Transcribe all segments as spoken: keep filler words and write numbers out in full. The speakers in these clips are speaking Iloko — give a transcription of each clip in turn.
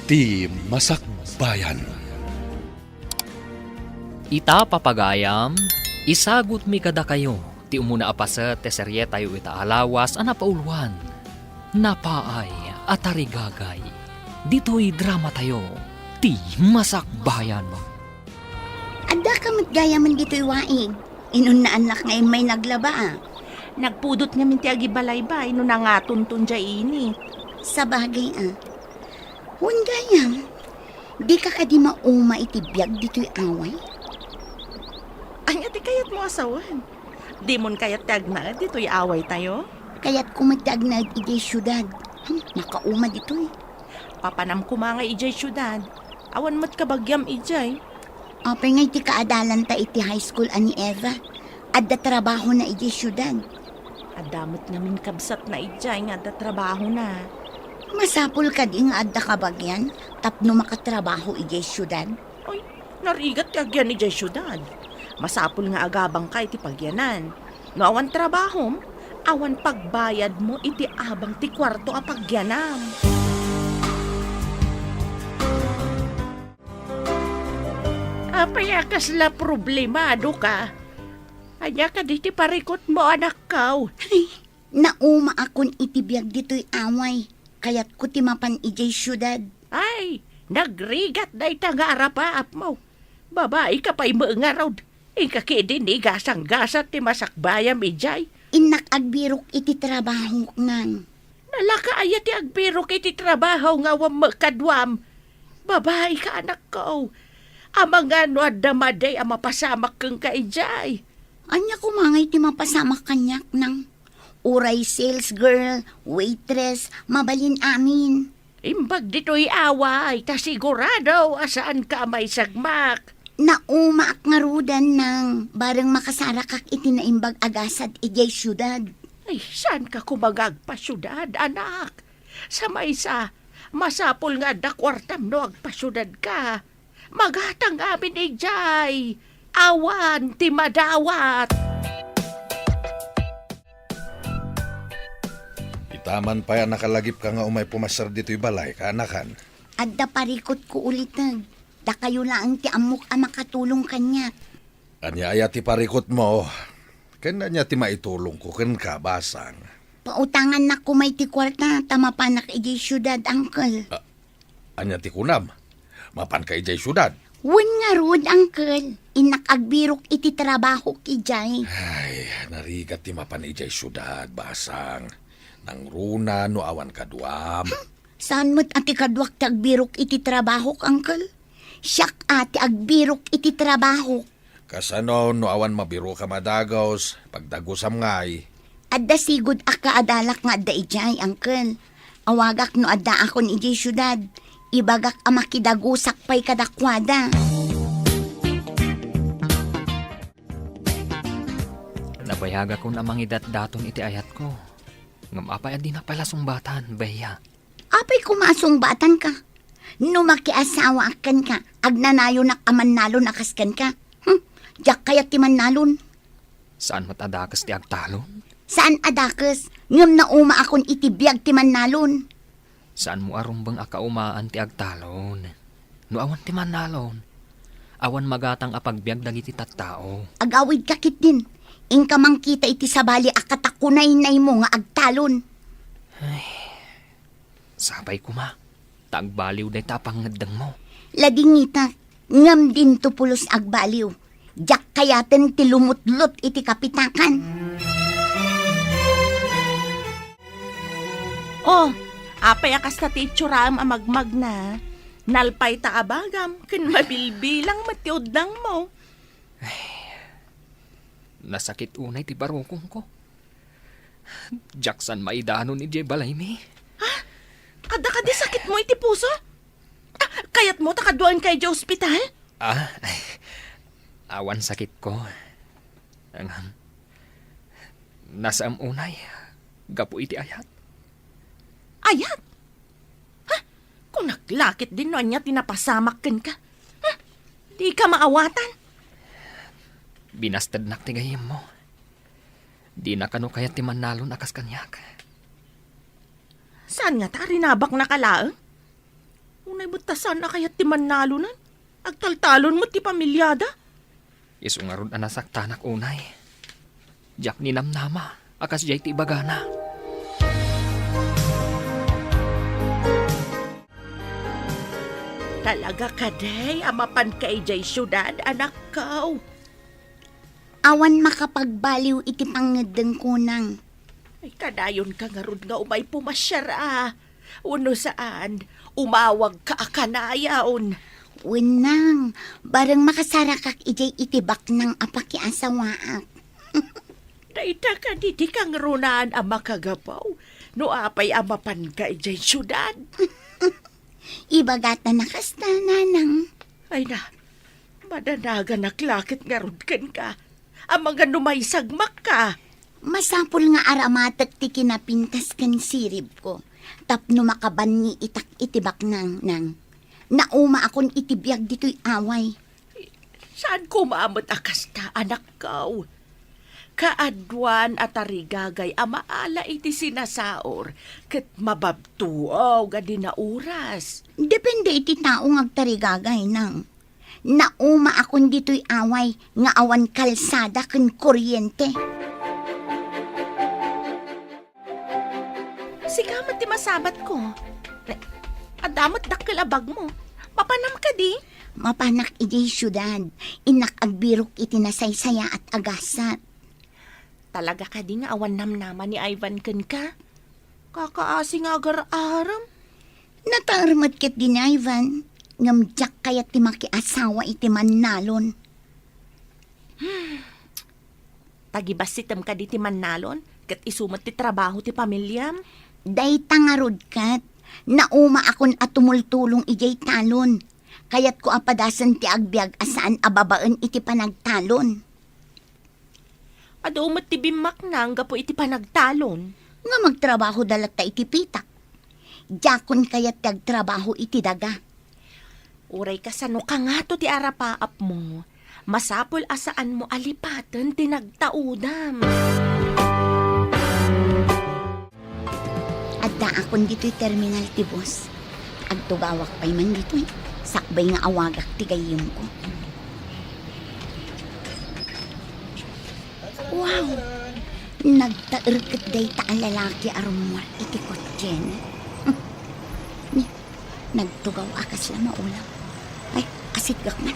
Ti Masakbayan. Ita, papagayam, isagutmi kadakayo ti umuna a paset ti serietayo ita a lawas a napauloan, Napaay a Tarigagay. Ditoy dramatayo, Ti Masakbayan. Adda ka met gayamen ditoy waig. Inunnaannak nga immay naglaba, a. Nagpudot ngamin ti agibalayba, no nangatonton diay init. Sabagay, a. Wen gayam, dika kadi mauma iti biag ditoy away? Ania ti kayatmo a sawen? Dimon kayat ti agnaed ditoy awaytayo? Kayatko met ti agnaed idiay siudad. Hmm, makauma ditoy. Papanam koma nga idiay siudad. Awan met kabagiam idiay. Apay ngay ti kaadalanta iti high school a ni Eva? Adda trabahona idiay siudad. Adda met ngamin kabsatna idiay nga adda trabahona. Masapul kadi nga adda kabagian tapno makatrabaho idiay siudad? Ay, narigat ti agian idiay siudad. Masapul nga agabangka iti pagianan. No awan trabahom, awan pagbayadmo iti abang ti kuarto a pagianam. Apay a kasla problemado ka? Ania kadi ti parikutmo, anakko? Ay, naumaakon iti biag ditoy away. Kayatko ti mapan idiay siudad. Ay, nagrigat dayta nga arapaapmo. Babaika pay met ngarud. Inka ketdi ni gasanggasat ti masakbayam idiay. Innak agbirok iti trabahok, nang. Nalaka aya ti agbirok iti trabaho nga awan met kaduam? Babaika, anakko. Amangan no adda madi a mapasamak kenka idiay. Ania koma ngay ti mapasamak kaniak, nang? Uray sales girl, waitress, mabalin amin. Imbag ditoy away, ta sigurado a saanka a maisagmak. Naumaak ngaruden, nang, bareng makasarakak iti naimbag a gasat idiay siudad. Ay, saanka koma nga agpasiudad, anak? Sa maysa, masapul nga adda kuartam no agpasiudadka. Magatang amin idiay. Awan ti madawat. Ita man pay a nakalagipka nga umay pumassar ditoy balay, kaanakan. Adda parikutko uliteg. Dakayo laeng ti ammok a makatulong kaniak. Ania aya ti parikutmo? Ken ania ti maitulongko kenka, basang? Pautangannak koma iti kuarta ta mapanak idiay siudad, uncle. A-, ania ti kunam? Mapanka idiay siudad? Wen ngarud, uncle. Innak agbirok iti trabahok idiay. Ay, narigat ti mapan idiay siudad, basang. Nangruna no awan kaduam. Saan met a ti kaduak ti agbirok iti trabahok, uncle? Siak a ti agbirok iti trabahok. Kasano no awan mabiroka a dagus, pagdagusam ngay? Adda sigud a kaadalak nga adda idiay, uncle. Awagak no addaakon idiay siudad. Ibagak a makidagusak pay kadakuada. Nabayagakon a mangidatdaton iti ayatko. Ngem apay a dinak pay la sungbatan, Bea? Apay koma a sungbatanka? No makiasawaak kenka, agnanayonak a mannalon a kas kenka. Hmm, diak kayat ti mannalon. Saan met a dakes ti agtalon? Saan a dakes, ngem naumaakon iti biag ti mannalon. Saanmo a rumbeng a kaumaan ti agtalon. No awan ti mannalon, awan magatang a pagbiag dagiti tattao. Agawidka ketdin, inka mangkita iti sabali a katakunaynaymo nga agtalon. Ay, sapay koma, ta agbaliw dayta a pangngeddengmo. Ladingitak, ngem dinto pulos agbaliw. Diak kayaten ti lumutlot iti kapitakan. Oh, apay a kasta ti itsuram a magmagna? Nalpay ta abagam ken mabilbilang met ti udnangmo. Nasakit unay ti barukongko. Diak saan maidanon idiay balaymi. Ha? Adda kadi sakitmo iti puso? Ah, kayatmo ta kaduaenka idiay ospital? Ah, ay, awan sakitko. Ngem, nasaem unay gapu iti ayat. Ayat? Ha? Kunak la ketdin no ania ti napasamak kenka. Ha? Dika maawatan? Binastednak ti gayyemmo. Dina kano kayat ti mannalon a kas kaniak. Saan ngata a rinabaknaka laeng? Unay met ta saan a kayat ti mannalonan. Agtaltalon met ti pamiliada. Isu ngarud a nasaktanak unay. Diak ninamnama a kasdiay ti ibagana. Talaga kadi a mapanka idiay siudad, anakko? Awan makapagbaliw iti pangngeddeng, kunang. Ay, kadayonka ngarud nga umay pumasiar a. Wenno saan, umawagka a kanayon. Wen nang, bareng makasarakak idiay itibaknang a pakiasawaak. Dayta kadi ti kangrunaan a makagapu no apay a mapanka idiay siudad. Ibagata na kasta, nanang. Ay na, madanaganak la ket ngarud kenka. Amangan no maisagmakka. Masapul nga aramatek ti kinapintas ken siribko tapno makabanni itak iti baknang, nang. Naumaakon iti biag ditoy away. Saan koma met a kasta, anakko? Kaaduan a tarigagay a maala iti sinasaor ket mababtuaw nga di nauras. Depende iti tao nga agtarigagay, nang. Naumaakon ditoy away nga awan kalsada ken kuryente. Sika met ti masabatko. Adda met dakkel a bagmo. Mapanam kadi? Mapanak idiay siudad. Innak agbirok iti nasaysayaat a gasat. Talaga kadi nga awan namnama ni Ivan kenka? Kakaasi nga agar-arem. Nataer met ketdi ni Ivan, ngem diak kayat ti makiasawa iti mannalon. Tagibassitem kadi ti mannalon, ket isu met ti trabaho ti pamiliam? Dayta ngarud ket, naumaakon a tumultulong idiay talon. Kayatko a padasen ti agbiag a saan a babaen iti panagtalon. Adu met ti bimmaknang gapu iti panagtalon. Nga magtrabahoda latta iti pitak. Diakon kayat ti agtrabaho iti daga. Uray kasano kangato ti arapaapmo, masapul a saanmo a lipaten ti nagtaudam. Addaakon ditoy terminal ti bus. Agtugawak pay man ditoy. Sakbay nga awagak ti gayyemko. Wow! Nagtaer ket dayta a lalaki a rummuar iti kotsena. Ni, nagtugaw a kasla maulaw. Ay, asidgak man.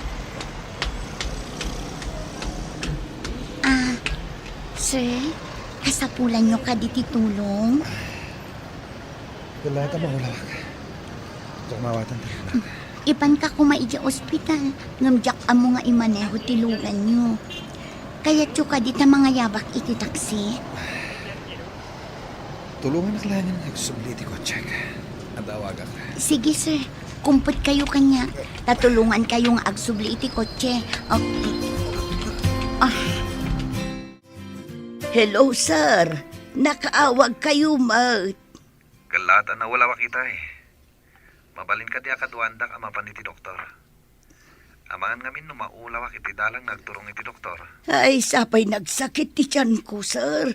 Ah, sir, kasapulanyo kadi ti tulong? Wala ta maulawak. Diak maawatan ti anak. Ipanka koma idiay ospital, ngem diak ammo nga imaneho ti luganyo. Kayatyo kadi ta mangayabak iti taksi? Tulonganak laengen nga agsubli iti kotsek. Adda awagak. Sige, sir. Kumpetkayo kaniak. Ta tulongankayo nga agsubli iti kotse. Oh. Ah. Hello, sir. Nakaawagkayo met. Ket la ta naulawak itay. Mabalin kadi a kaduaandak a mapan iti doktor. Amangan ngamin no maulawak iti dalan nga agturong iti doktor. Ay, sapay nagsakit ti tianko, sir.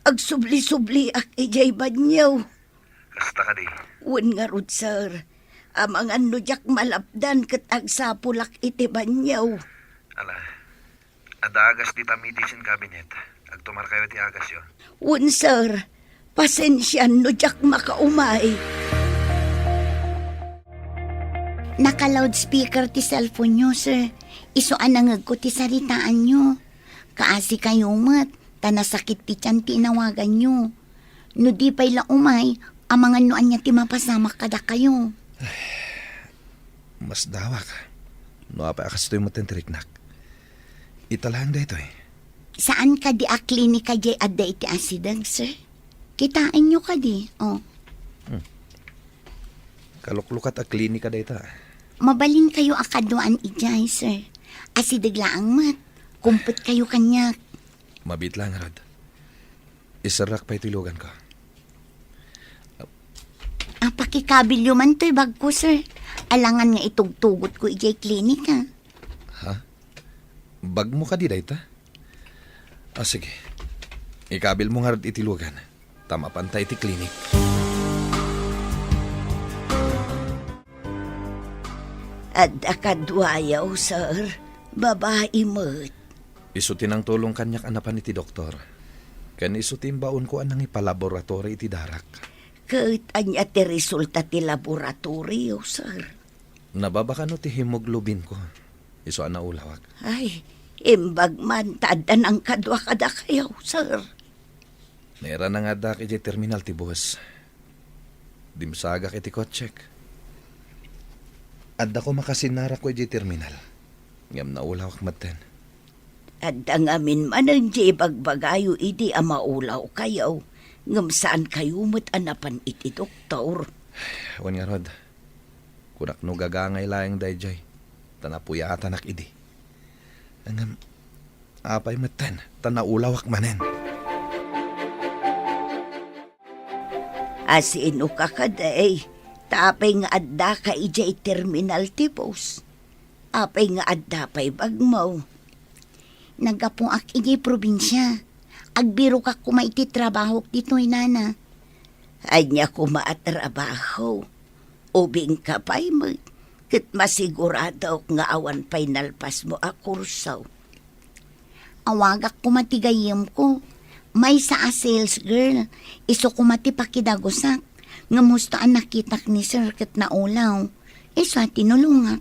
Agsubli-subliak idiay banio. Kasta kadi? Wen ngarud, sir. Amangan no diak malapdan ket agsapulak iti banio. Ala, adda agas dita medicine cabinet. Agtumarkayo ti agasyo. Wen, sir. Pasensian no diak makaumay. Naka-loudspeaker ti cellphone-yo, sir. Isu a nangegko ti saritaanyo. Kaasikayo met, ta nasakit ti tian ti inawaganyo. No di pay la umay, amangan no ania ti mapasamak kadakayo. Masdawak. No apay a kastoy met ti riknak. Ita laeng daytoy. Saan kadi a klinika diay adda iti asideg, sir? Kitaenyo kadi, oh. Hmm. Kaluklukat a klinika dayta. Mabalinkayo a kaduaan idiay, sir. Asideg laeng met. Kumpetkayo kaniak. Mabiit laeng ngarud. Iserrak pay ti luganko. Ah, pakikabilyo man toy bagko, sir. Alangan nga itugtugotko idiay klinika. Ha? Bagmo kadi dayta? Ah, sige. Ikabilmo ngarud iti lugan. Ta mapanta iti klinik. Adda kaduayo, sir. Babai met. Isu ti nangtulong kaniak a napan iti doktor. Ken isu ti imbaonko a nangipalaboratory iti darak. Ket ania ti resulta ti laboratorio, sir? Nababa kano ti hemoglobinko. Isu a naulawak. Ay, imbag man ta adda nangkadua kadakayo, sir. Nairana nga addaak idiay terminal ti bus. Dimsagak iti kotsek. Adda ko makasinarakko idiay terminal. Ngem naulawak metten. Adda ngamin manen ti ibagbagayo idi a maulawkayo, ngem saankayo met a napan iti doktor. Wen ngarud, kunak no gagangay laeng daydiay, ta napuyatanak idi. Ngem, apay metten, ta naulawak manen. Asino ka kadi? Ta apay nga addaka idiay terminal ti bus? Apay nga adda pay bagmo? Naggapuak idiay probinsia. Agbirokak koma iti trabahok ditoy, nana. Ania koma a trabaho? Ubingka pay met, ket masiguradok nga awan pay nalpasmo a kurso. Awagak koma ti gayyemko. Maysa a sales girl, isu koma ti pakidagusak. Ngem husto a nakitak ni sir ket naulaw. Isu a tinulongak.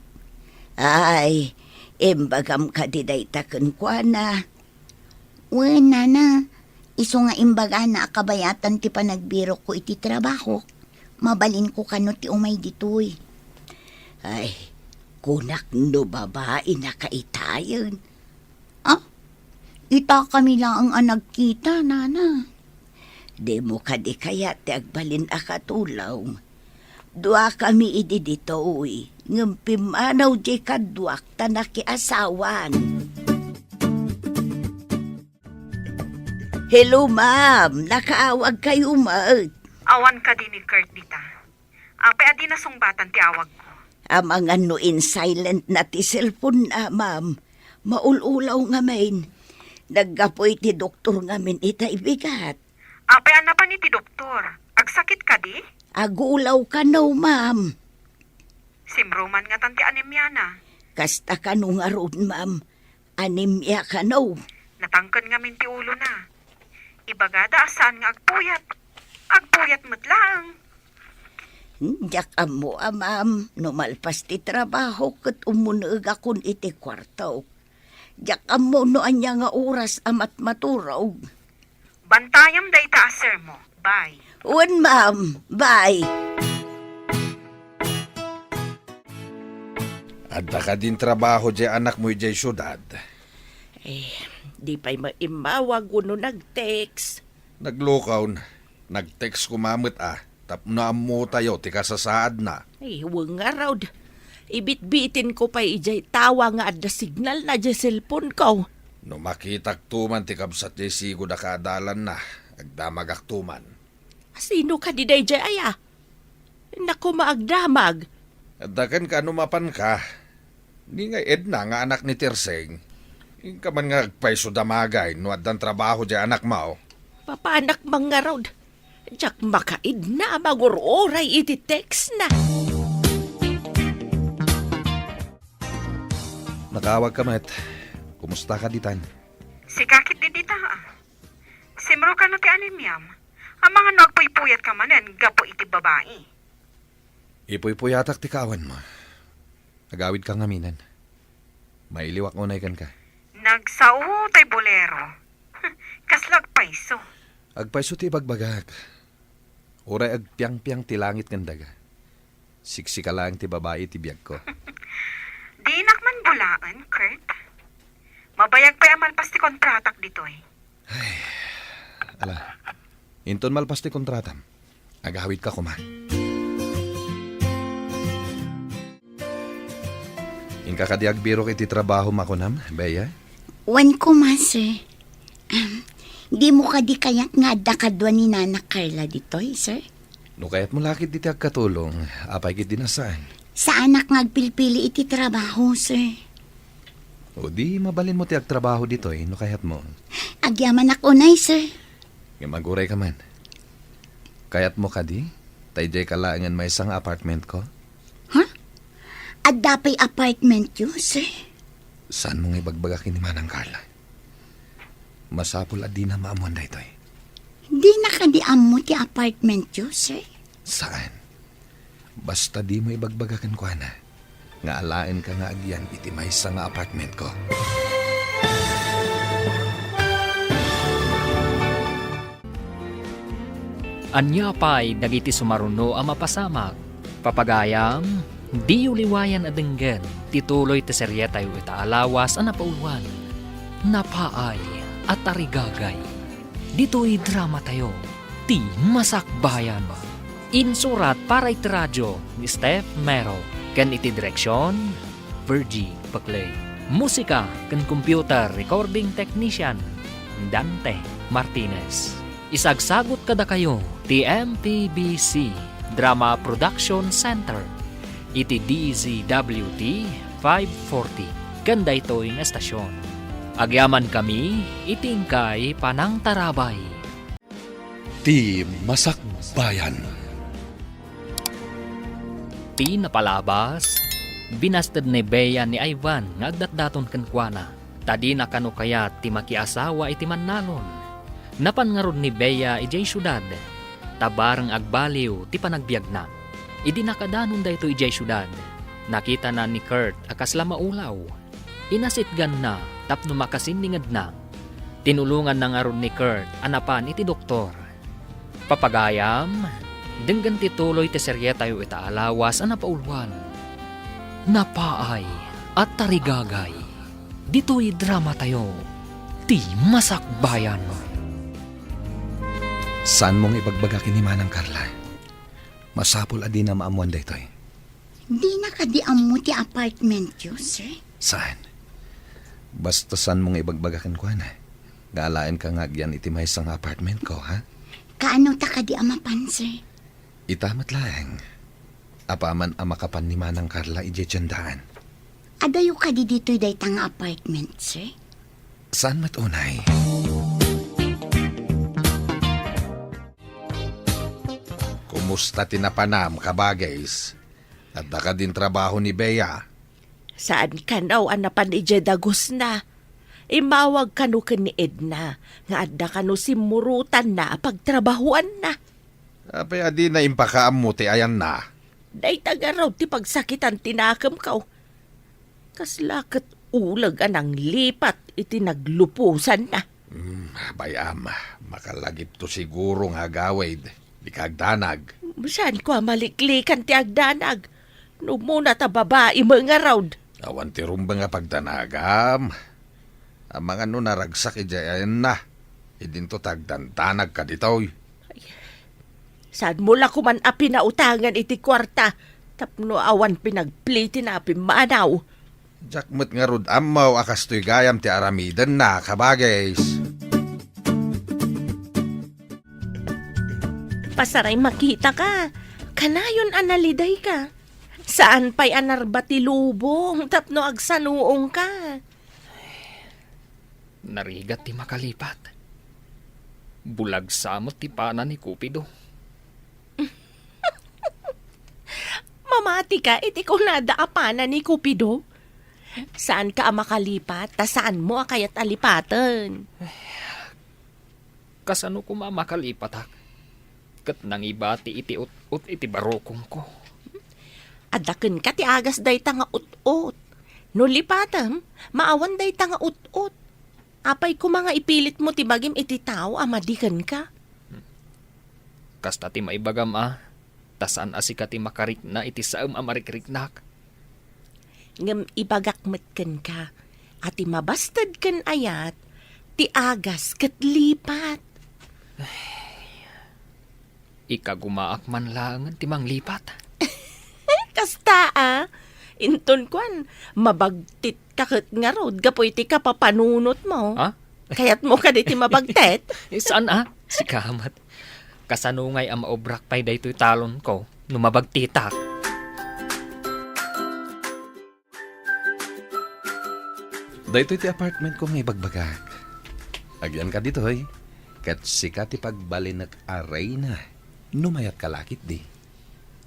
Ay, imbagam kadi dayta kenkuana? Wen, nana. Isu nga imbagana a kabayatan ti panagbirokko iti trabahok. Mabalinko kano ti umay ditoy. Ay, kunak no babainaka itayen. Ah? Itakami laeng a nagkita, nana. Dimo kadi kayat ti agbalin a katulong? Duakami idi ditoy, ngem pimmanaw diay kaduak ta nakiasawan. Hello, ma'am. Nakaawagkayo met. Awan kadi ni Kurt dita? Apay a di nasungbatan ti awagko? Amangan no in-silent na ti cellphone na, ma'am. Maul-ulaw ngamin. Naggapu iti doktor ngamin itay bigat. Apay a napan iti doktor? Agsakit kadi? Agulaw kano, ma'am. Simruman ngatan ti anemiana? Kasta kano ngarud, ma'am. Anemia kano? Natangken ngamin ti ulona. Ibagada a saan nga agpuyat. Agpuyat met laeng. Hmm, diak ammo a, ma'am, no malpas ti trabaho ket ummuneegakon iti kuartok. Diak ammo no ania nga oras a matmaturog. Bantayam dayta a sermo. Bye. Wen, ma'am. Bye. Adda kadin trabaho diay anakmo idiay siudad? Eh, di pay maimmawag wenno nag-text. Naglukaw. Nag-text koma met a, tapno ammotayo ti kasasaadna. Ay, wen ngarud. Ibitbitinko pay idiay tawa nga adda signalna diay cellphoneko. No makitakto man ti kabsat diay sigud a kaadalanna, agdamagakto man. Sino kadi daydiay aya? Naku, maagdamag. Adda kenka no mapanka. Ni nga Edna nga anak ni Tirseng. Inka man nga agpayso damagay no addan trabaho diay anakmo. Papanak man ngarud. Diak makaidna a mangur-uray iti text na. Nakaawag ka met. Kumusta ka ditan? Sika ket di dita, ah. Simro kano ti anemiam? Amangan no agpuypuyat ka manen gapu iti babai. Ipuypuyatak ti kaawan mo. Agawid ka ngaminen. Mailiwak unay kenka. Nagsao tay bolero. Kasla agpayso? Agpayso ti ibagbagak. Uray agpiangpiang ti langit ken daga. Siksika laeng ti babai iti biagko. Dinak man bulaen, Kurt. Mabayag pay a malpas ti kontratak ditoy. Ay, ala. Inton malpas ti kontratam, agawid ka koma. Inka kadi agbirok iti trabaho makunam, Bea? Wen koma, sir. Am, dimo kadi kayat nga adda kadua ni Nana Carla ditoy, sir? No kayatmo la ketdi ti agkatulong, apay ketdi a saan? Saanak nga agpilpili iti trabaho, sir. O di, mabalinmo ti agtrabaho ditoy no kayatmo. Agyamanak unay, sir. Ngem aguray ka man. Kayatmo kadi? Ta idiay ka laengen maysa nga apartmentko? Ha? Adda pay apartmentyo, sir? Saanmo nga ibagbaga ken ni Manang Carla? Masapul a dina maammuan daytoy. Dina kadi ammo ti apartmentyo, sir? Saan? Basta dimo ibagbaga kenkuana nga alaenka nga agyan iti maysa nga apartmentko. Ania pay dagiti sumaruno a mapasamak? Papagayam, diyo liwayan a denggen ti tuloy ti serietayo ita a lawas a napauluan, Napaay a Tarigagay. Ditoy dramatayo, ti Masakbayan. Insurat para iti radio ni Steph Mero, ken iti direksion, Virgie Paclay. Musika ken computer recording technician, Dante Martinez. Isagsagut kadakayo ti M P B C Drama Production Center iti D Z W T five forty ken daytoy nga estasion. Agyamankami iti inkay panangtarabay. Ti Masakbayan. Ti napalabas, binasted ni Bea ni Ivan nga agdatdaton kenkuana, ta dina kano kayat ti makiasawa iti mannalon. Napan ngarud ni Bea idiay siudad, ta bareng agbaliw ti panagbiagna. Idi nakadanon daytoy idiay siudad, nakitana ni Kurt a kasla maulaw. Inasitganna tapno makasinningedna. Tinulonganna ngarud ni Kurt a napan iti doktor. Papagayam, denggen ti tuloy ti serietayo ita a lawas a napauluan, Napaay a Tarigagay. Ditoy dramatayo, ti Masakbayan. Saanmo nga ibagbaga ken ni Manang Carla? Masapul a dina maammuan daytoy. Dina kadi ammo ti apartmentyo, sir? Saan? Basta saanmo nga ibagbaga kenkuana nga alaenka nga agyan iti maysa nga apartmentko, ha? Kaano ta kadi a mapan, sir? Ita met laeng. Apaman a makapan ni Manang Carla idiay tiendaan. Adayo kadi ditoy dayta nga apartment, sir? Saan met unay? Kumusta ti napanam, kabagis? Adda kadin trabaho ni Bea? Saan kano a napan idiay dagusna. Immawag kano ken ni Edna nga adda kano simmurotanna a pagtrabahoanna. Apay a dina impakaammo ti ayanna? Dayta ngarud ti pagsakitan ti nakemko. Kasla ket uleg a nanglipat iti nagluposanna. Hmm, bay-am, makalagipto siguro nga agawid. Dika agdanag. Saanko a maliklikan ti agdanag. No umuna ta babai met ngarud. Awan ti rumbeng a pagdanagam. Amangan no naragsak idiay ayanna. Idinto ta agdandanag kaditoy. Ay, saanmo la koman a pinautangan iti kuarta tapno awan pinagplitina a pimmanaw. Diak met ngarud ammo a kastoy gayam ti aramidenna, kabagis. Pasaray makitaka. Kanayon a nalidayka. Saan pay a narba ti lubong tapno agsanuongka. Narigat ti makalipat. Bulag sa met ti pana ni Cupido. Mamatika iti kunada a pana ni Cupido. Saanka a makalipat, ta saanmo a kayat a lipaten. Kasano koma a makalipatak? Ket nangibati iti ut-ot iti barukongko. Adda kenka ti agas dayta nga ut-ot. No lipatem, maawan dayta nga ut-ot. Apay koma nga ipilitmo ti bagim iti tao a madi kenka? Kasta ti maibagam a, ta saan a sika ti makarikna iti saem a marikriknak. Ngem ibagak met kenka a ti mabasted ken ayat, ti agas ket lipat. Ikagumaak man laengen ti manglipat. Kasta a, inton kuan, mabagtit ka ket ngarud gapu iti kapapanunotmo. Ha? Kayatmo kadi ti mabagtit? Eh, saan a? Sika met. Kasano ngay a maobrak pay daytoy talonko no mabagtitak? Daytoy ti apartmentko nga ibagbagak. Agyanka ditoy, ket sika ti pagbalinek a reyna no mayatka la ketdi.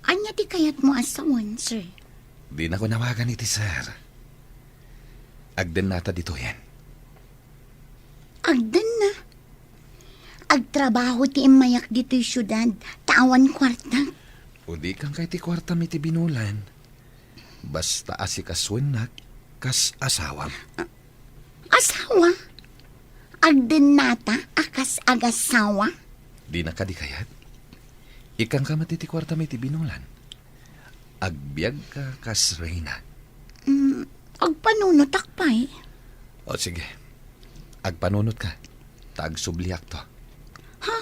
Ania ti kayatmo a sawen, sir? Dinak nawagan iti sir. Agdennata ditoyen. Agdenna? Agtrabaho ti immayak ditoy siudad, ta awan kuarta. Udikan kay ti kuartam iti binulan. Basta asikasuennak kas asawam. Asawa? Agdennata a kas agasawa? Dinak kadi kayat? Ikkanka met iti kuartam iti binulan. Agbiagka kas reyna. Mm, agpanunotak pay. O sige, agpanunotka, ta agsubliakto. Ha?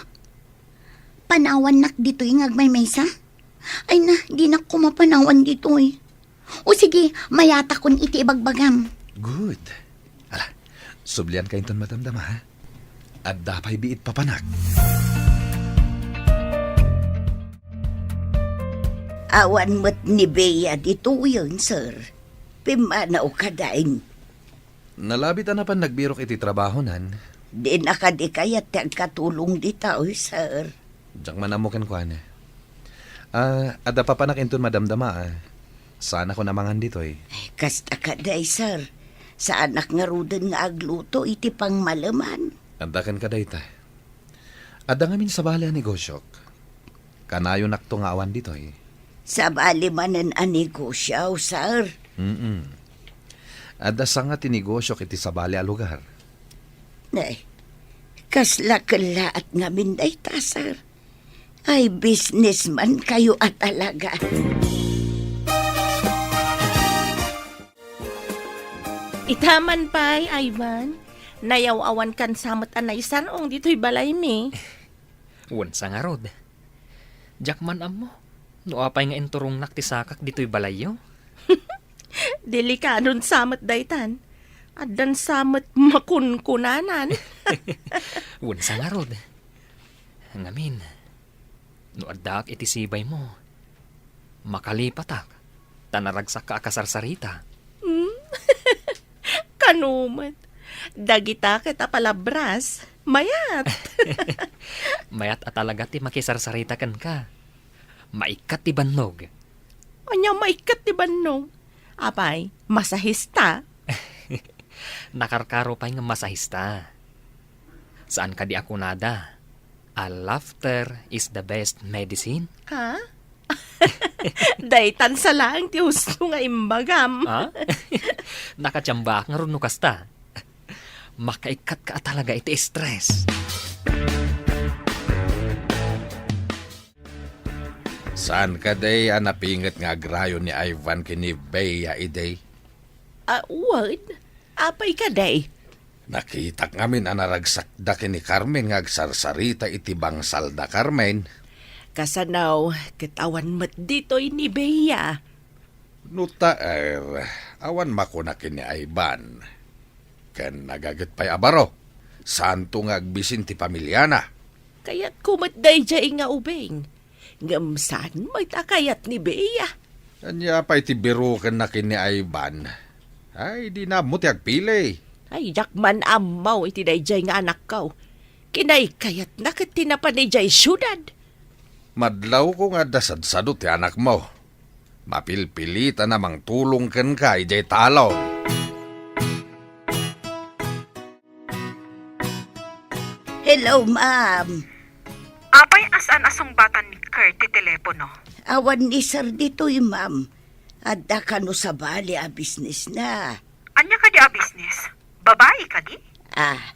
Panawannak ditoy nga agmaymaysa? Ay na, dinak koma panawan ditoy. O sige, mayatakon iti ibagbagam. Good. Ala, sublianka inton madamdama, ha? Adda pay biit papanak. Awan met ni Bea ditoyen, sir. Pimmanaw kadain. Nalabit a napan nagbirok iti trabahonan. Dina kadi kayat ti agkatulong ditoy, sir. Diak man ammo kenkuana. Ah, adda papanak inton madamdama, ah. Saanakon a mangan ditoy. Kasta kadi, sir. Saanak ngaruden nga agluto iti pangmaleman. Adda kenka dayta. Adda ngamin sabali a negosyok. Kanayonakto nga awan ditoy. Sabali manen a negosyo, sir? Mm-mm. Adda sanga ti negosyok iti sabali a lugar. Ay, kasla kellaat ngamin dayta, sir. Ay, businessman kayo a talaga. Ita man pay, Ivan. Nayaw-awankan sa met a naisar-ong ditoy balaymi. Wen sa ngarud. Diak man ammo no apay nga inturongnak ti sakak ditoy balayyo. Delikadon sa met daytan. Addan sa met makunkunanan. Wen sa ngarud. Ngamin, no addaak iti sibaymo, makalipatak, ta naragsakka a kasarsarita. Hmm? Kano met, dagita ket a palabras, mayat. Mayat a talaga ti makisarsarita kenka. Maikkat ti bannog. Ania maikkat ti bannog? Apay, masahista? Nakarkaro pay nga masahista. Saan kadi a kunada, "A laughter is the best medicine"? Ha? Daytan sa laeng ti husto nga imbagam. Ha? Nakatiambaak ngarud no kasta. Makaikkatka a talaga iti stress. Saan kadi a napinget nga agrayo ni Ivan ken ni Bea idi? Ah, wen. Apay kadi? Nakitak ngamin a naragsakda ken ni Carmen nga agsarsarita iti bangsalda, Carmen. Kasano, ket awan met ditoy ni Bea. No ta, er, awan makuna ken ni Ivan. Ken nagaget pay a baro. Saanto nga agbisin ti pamiliana. Kayatko met daydiay nga ubing. Ngem saan met a kayat ni Bea. Ania pay ti birokenna ken ni Ivan? Ay, dina ammo ti agpili. Ay, diak man ammo iti daydiay nga anakko. Kinaykayatna ket ti napan idiay siudad. Madlawko nga adda sadsado ti anakmo. Mapilpilitan a mangtulong kenka idiay talon. Hello, ma'am. Apay a saan a sungbatan ni Kurt ti telepono? Awan ni sir ditoy, ma'am. Adda kano sabali a business na. Ania kadi a business? Babai kadi? Ah,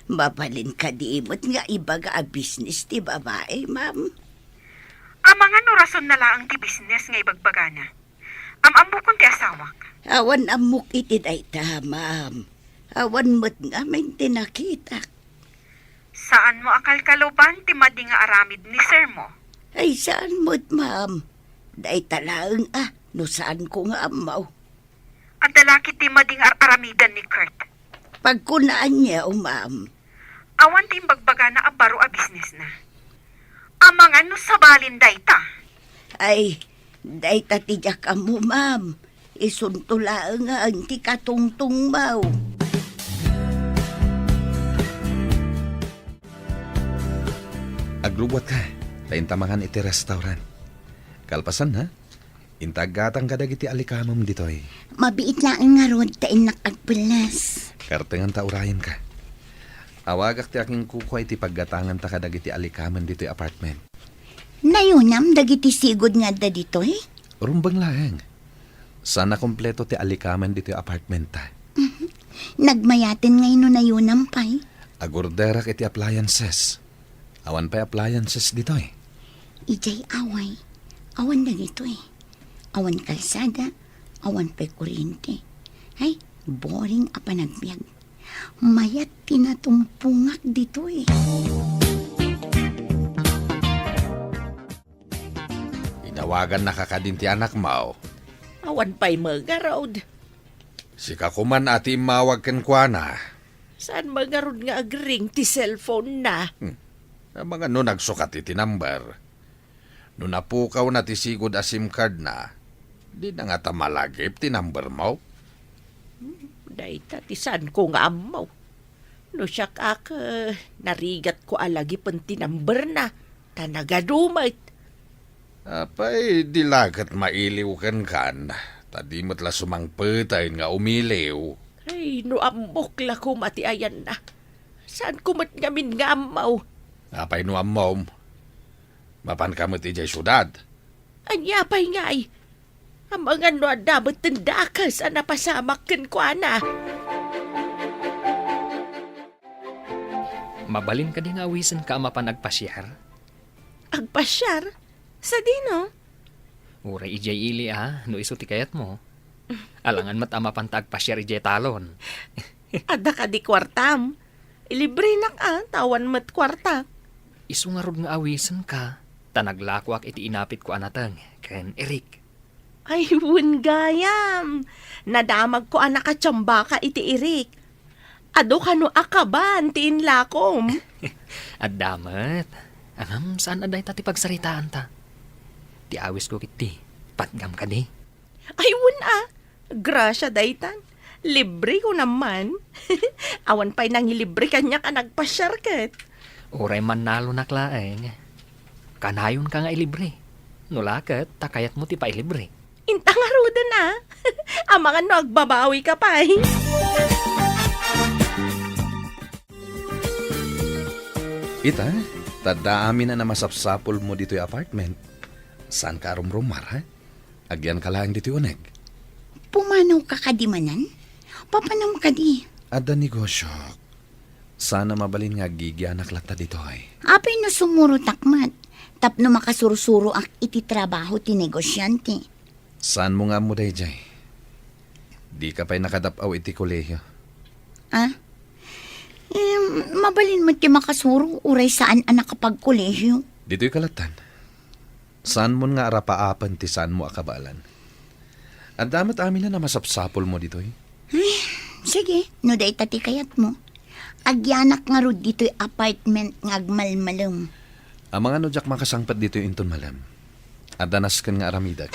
mabalin kadi met nga ibaga a business ti babai, ma'am? Amangan no rason na laeng ti business nga ibagbagana. Am-ammokon ti asawak. Awan ammok iti dayta, ma'am. Awan met ngamin ti nakitak. Saanmo a kalkaluban ti madi nga aramid ni sir mo? Ay, saan met, ma'am? Dayta laeng a, no saanko nga ammo. Adda la ketdi madi nga ar-aramidan ni Kurt. Pagkunaanyo, ma'am. Awan ti imbagbagana a baro a business na. Amangan no sabalin dayta. Ay, dayta ti diak ammo, ma'am. Isunto laeng ti katungtungmo. Aglubuatka, ta inta mangan iti restaurant. Kalpasan, ha? Inta aggatang kadagiti alikamem ditoy. Mabiit laeng ngarud ta innak agpelles. Kartengen ta urayenka. Awagak ti akinkukua iti paggatanganta kadagiti alikamen ditoy apartment. Nayonam dagiti sigud nga adda ditoy? Rumbeng laeng. Saan a kompleto ti alikamen ditoy apartmenta. Mhm. Nagmayaten ngay no nayonam pay. Agorderak iti appliances. Awan pay appliances ditoy. Idiay away, awan dagitoy. Awan kalsada, awan pay kuryente. Ay, boring a panagbiag. Mayat ti natumpongak ditoy. Inawagannaka kadin ti anakmo? Awan pay mengarud. Sika koman a ti immawag kenkuana. Saan mengarud nga agring ti cellphone-na? Hmm. Amangan no nagsukat iti number. No napukawna ti sigud a SIM card-na, dina ngata malagip ti number-mo? Hmm, dayta ti saanko nga ammo. No siak ak, eh, narigatko a lagipen ti number-na, ta nagadu met. Apay, di la ket mailiw kenkan, ta di met la sumangpetaen nga umiliw. Ay, no ammok la koma ti ayanna. Saanko met ngamin nga ammo. Apay no ammom? Mapanka met idiay siudad. Ania pay ngay? Amangan no adda met ti dakes a napasamak kenkuana. Mabalin kadi nga awisenka a mapan agpasiar? Agpasiar? Sadino? Uray idiay ili a, no isu ti kayatmo. Alangan met a mapanta agpasiar idiay talon. Adda kadi kuartam? Ilibrenak a, ta awan met kuartak. Isu ngarud nga awisenka, ta naglakoak iti inapitko a nateng ken Eric. Ay, wen gayam! Nadamagko a nakatsambaka iti Eric. Adu kano a kaban ti inlakom? Adda met. Ngem saan a dayta ti pagsaritaanta. Ti awisko ketdi, patgam kadi. Ay, wen a. Grasia daytan. Libre ko naman. Awan pay nangilibre kaniak a nagpasiar ket. Uray mannalonak laeng. Kanayonka nga ilibre. No la ket, ta kayatmo ti pailibre. Inta ngaruden a. Amangan no agbabawika pay. Ita, ta adda amin a namasapsapulmo ditoy apartment. Saanka a rumrumar, ha? Agyanka laeng ditoy uneg. Pumanawka kadi manen? Papanam kadi? Adda negosiok. Saan a mabalin nga aggigyanak latta ditoy. Apay no sumurotak met, tapno makasursuroak iti trabaho ti negosiante. Saanmo nga ammo daydiay? Dika pay nakadap-aw iti kolehio. Ah? Em, mabalin met ti makasuro, uray saan a nakapagkolehio. Ditoy ka lattan. Saanmon nga arapaapen ti saanmo a kabaelan. Adda met aminen a masapsapulmo ditoy. Ay, sige, no dayta ti kayatmo. Agyanak ngarud ditoy apartment nga agmalmalem. Amangan no diak makasangpet ditoy inton malem. Adda nasken nga aramidek.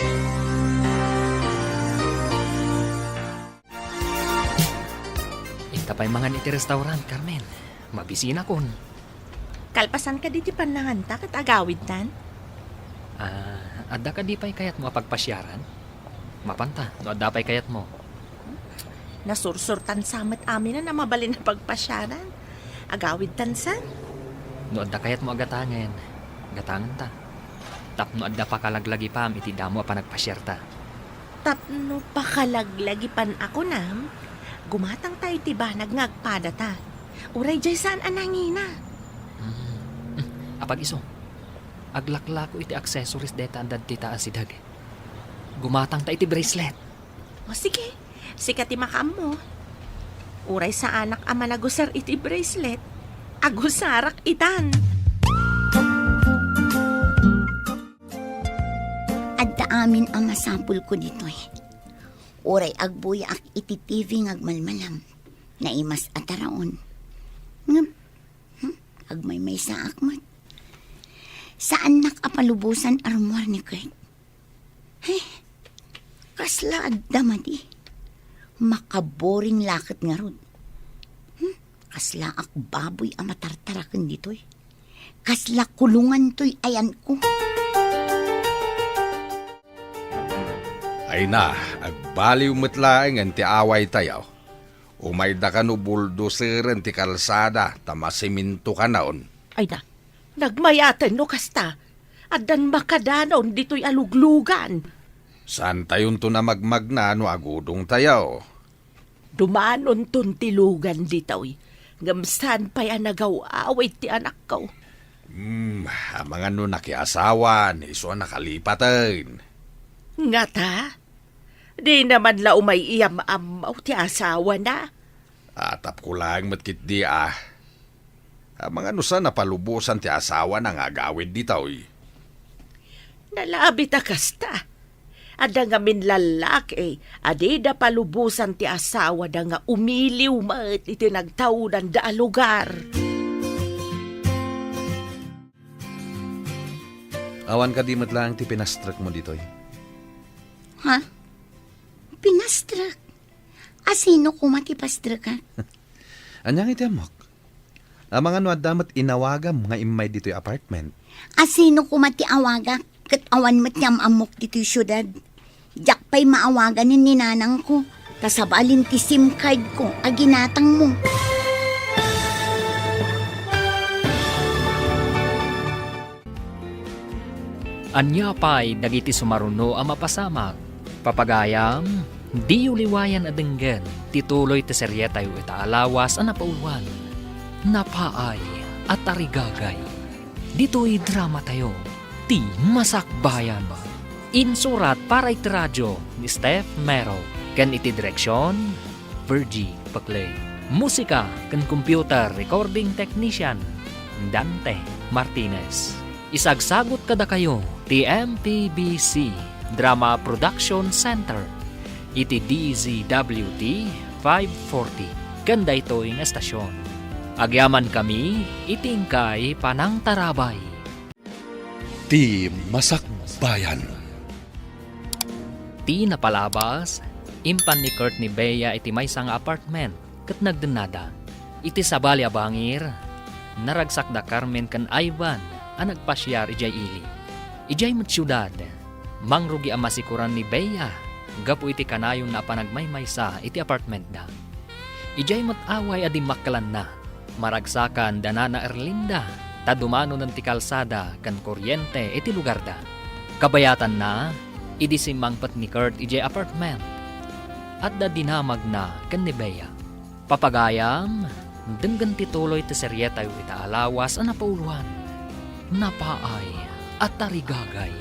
Inta pay mangan iti restaurant, Carmen. Mabisinakon. Kalpasan kadi ti pannanganta ket agawidtan? Ah, adda kadi pay kayatmo a pagpasiaran? Mapanta, no adda pay kayatmo. Nasursurtan sa met aminen a mabalin a pagpasiaran. Agawidtan sa? No adda kayatmo a gatangen, gatangenta. Tapno adda pakalaglagipam iti damo a panagpasiarta. Tapno pakalaglagipan a kunam, gumatangta iti banag nga agpadata. Uray diay saan a nangina. Hmm. Apag-isu, aglaklako iti accessories dayta a daddi ta a sideg. Gumatangta iti bracelet. O sige, sika ti makaammo. Uray saanak a managusar iti bracelet, agusarak itan. Adda amin a masapulko ditoy. Uray agbuyaak iti T V nga agmalmalam, naimas a taraon. Ngem, hmm, agmaymaysaak met. Saannak a palubosan a rummuar ni Kurt. He, kasla adda madi. Makaboring la ket ngarud. Hmm, kaslaak baboy a matartaraken ditoy. Kasla kulongan toy ayanko. Ay na, agbaliw met laengen ti awaytayo. Umayda kano buldoseren ti kalsada ta masiminto kanayon. Ay na, nagmayaten no kasta. Addan makadanaon ditoy a luglugan. Saantayonton a magmagna no agudongtayo. Dumanonton ti lugan ditoy, ngem saan pay a nagaw-awid ti anakko. Hmm, amangan no nakiasawan, isu a nakalipaten. Ngata? Di naman la umay iyam-ammo ti asawana? Atapko laeng met ketdi a. Amangan no saan a palubosan ti asawana nga agawid ditoy. Nalabit a kasta. Adda ngamin lallaki a dida palubosan ti asawada nga umiliw met iti nagtaudanda a lugar. Awan kadi met laeng ti pinastrekmo ditoy? Ha? Pinastrek? Asino koma ti pastrekak? Ania nga iti ammok? Amangan no adda met inawagam nga immay ditoy apartment. Asino koma ti awagak ket awan met ti am-ammok ditoy siudad? Diak pay maawaganen ni nanangko, ta sabalin ti SIM card ko a ginatangmo. Ania pay dagiti sumaruno a mapasamak? Papagayam, diyo liwayan a denggen ti tuloy ti serietayo ita a lawas a napauluan, Napaay a Tarigagay. Ditoy dramatayo, ti Masakbayan. Insurat para iti radio ni Steph Mero ken iti direksion, Virgie Paclay. Musika ken computer recording technician, Dante Martinez. Isagsagut kadakayo ti M P B C Drama Production Center iti D Z W T five forty ken daytoy nga estasion. Agyamankami iti inkay panangtarabay. Ti Masakbayan. Ti napalabas, impan ni Kurt ni Bea iti maysa nga apartment ket nagdennada. Iti sabali a bangir, naragsak da Carmen ken Ivan a nagpasiar idiay ili. Idiay met siudad, mangrugi a masikoran ni Bea gapu iti kanayonna a panagmaymaysa iti apartmentda. Idiay met away a dimmakkelanna, maragsakan da Nana Erlinda ta dumanonen ti kalsada ken koriente iti lugarda. Kabayatanna, idi simmangpet ni Kurt idiay apartment, adda dinamagna ken ni Bea. Papagayam, denggen ti tuloy ti serietayo ita a lawas a napauluan, Napaay a Tarigagay.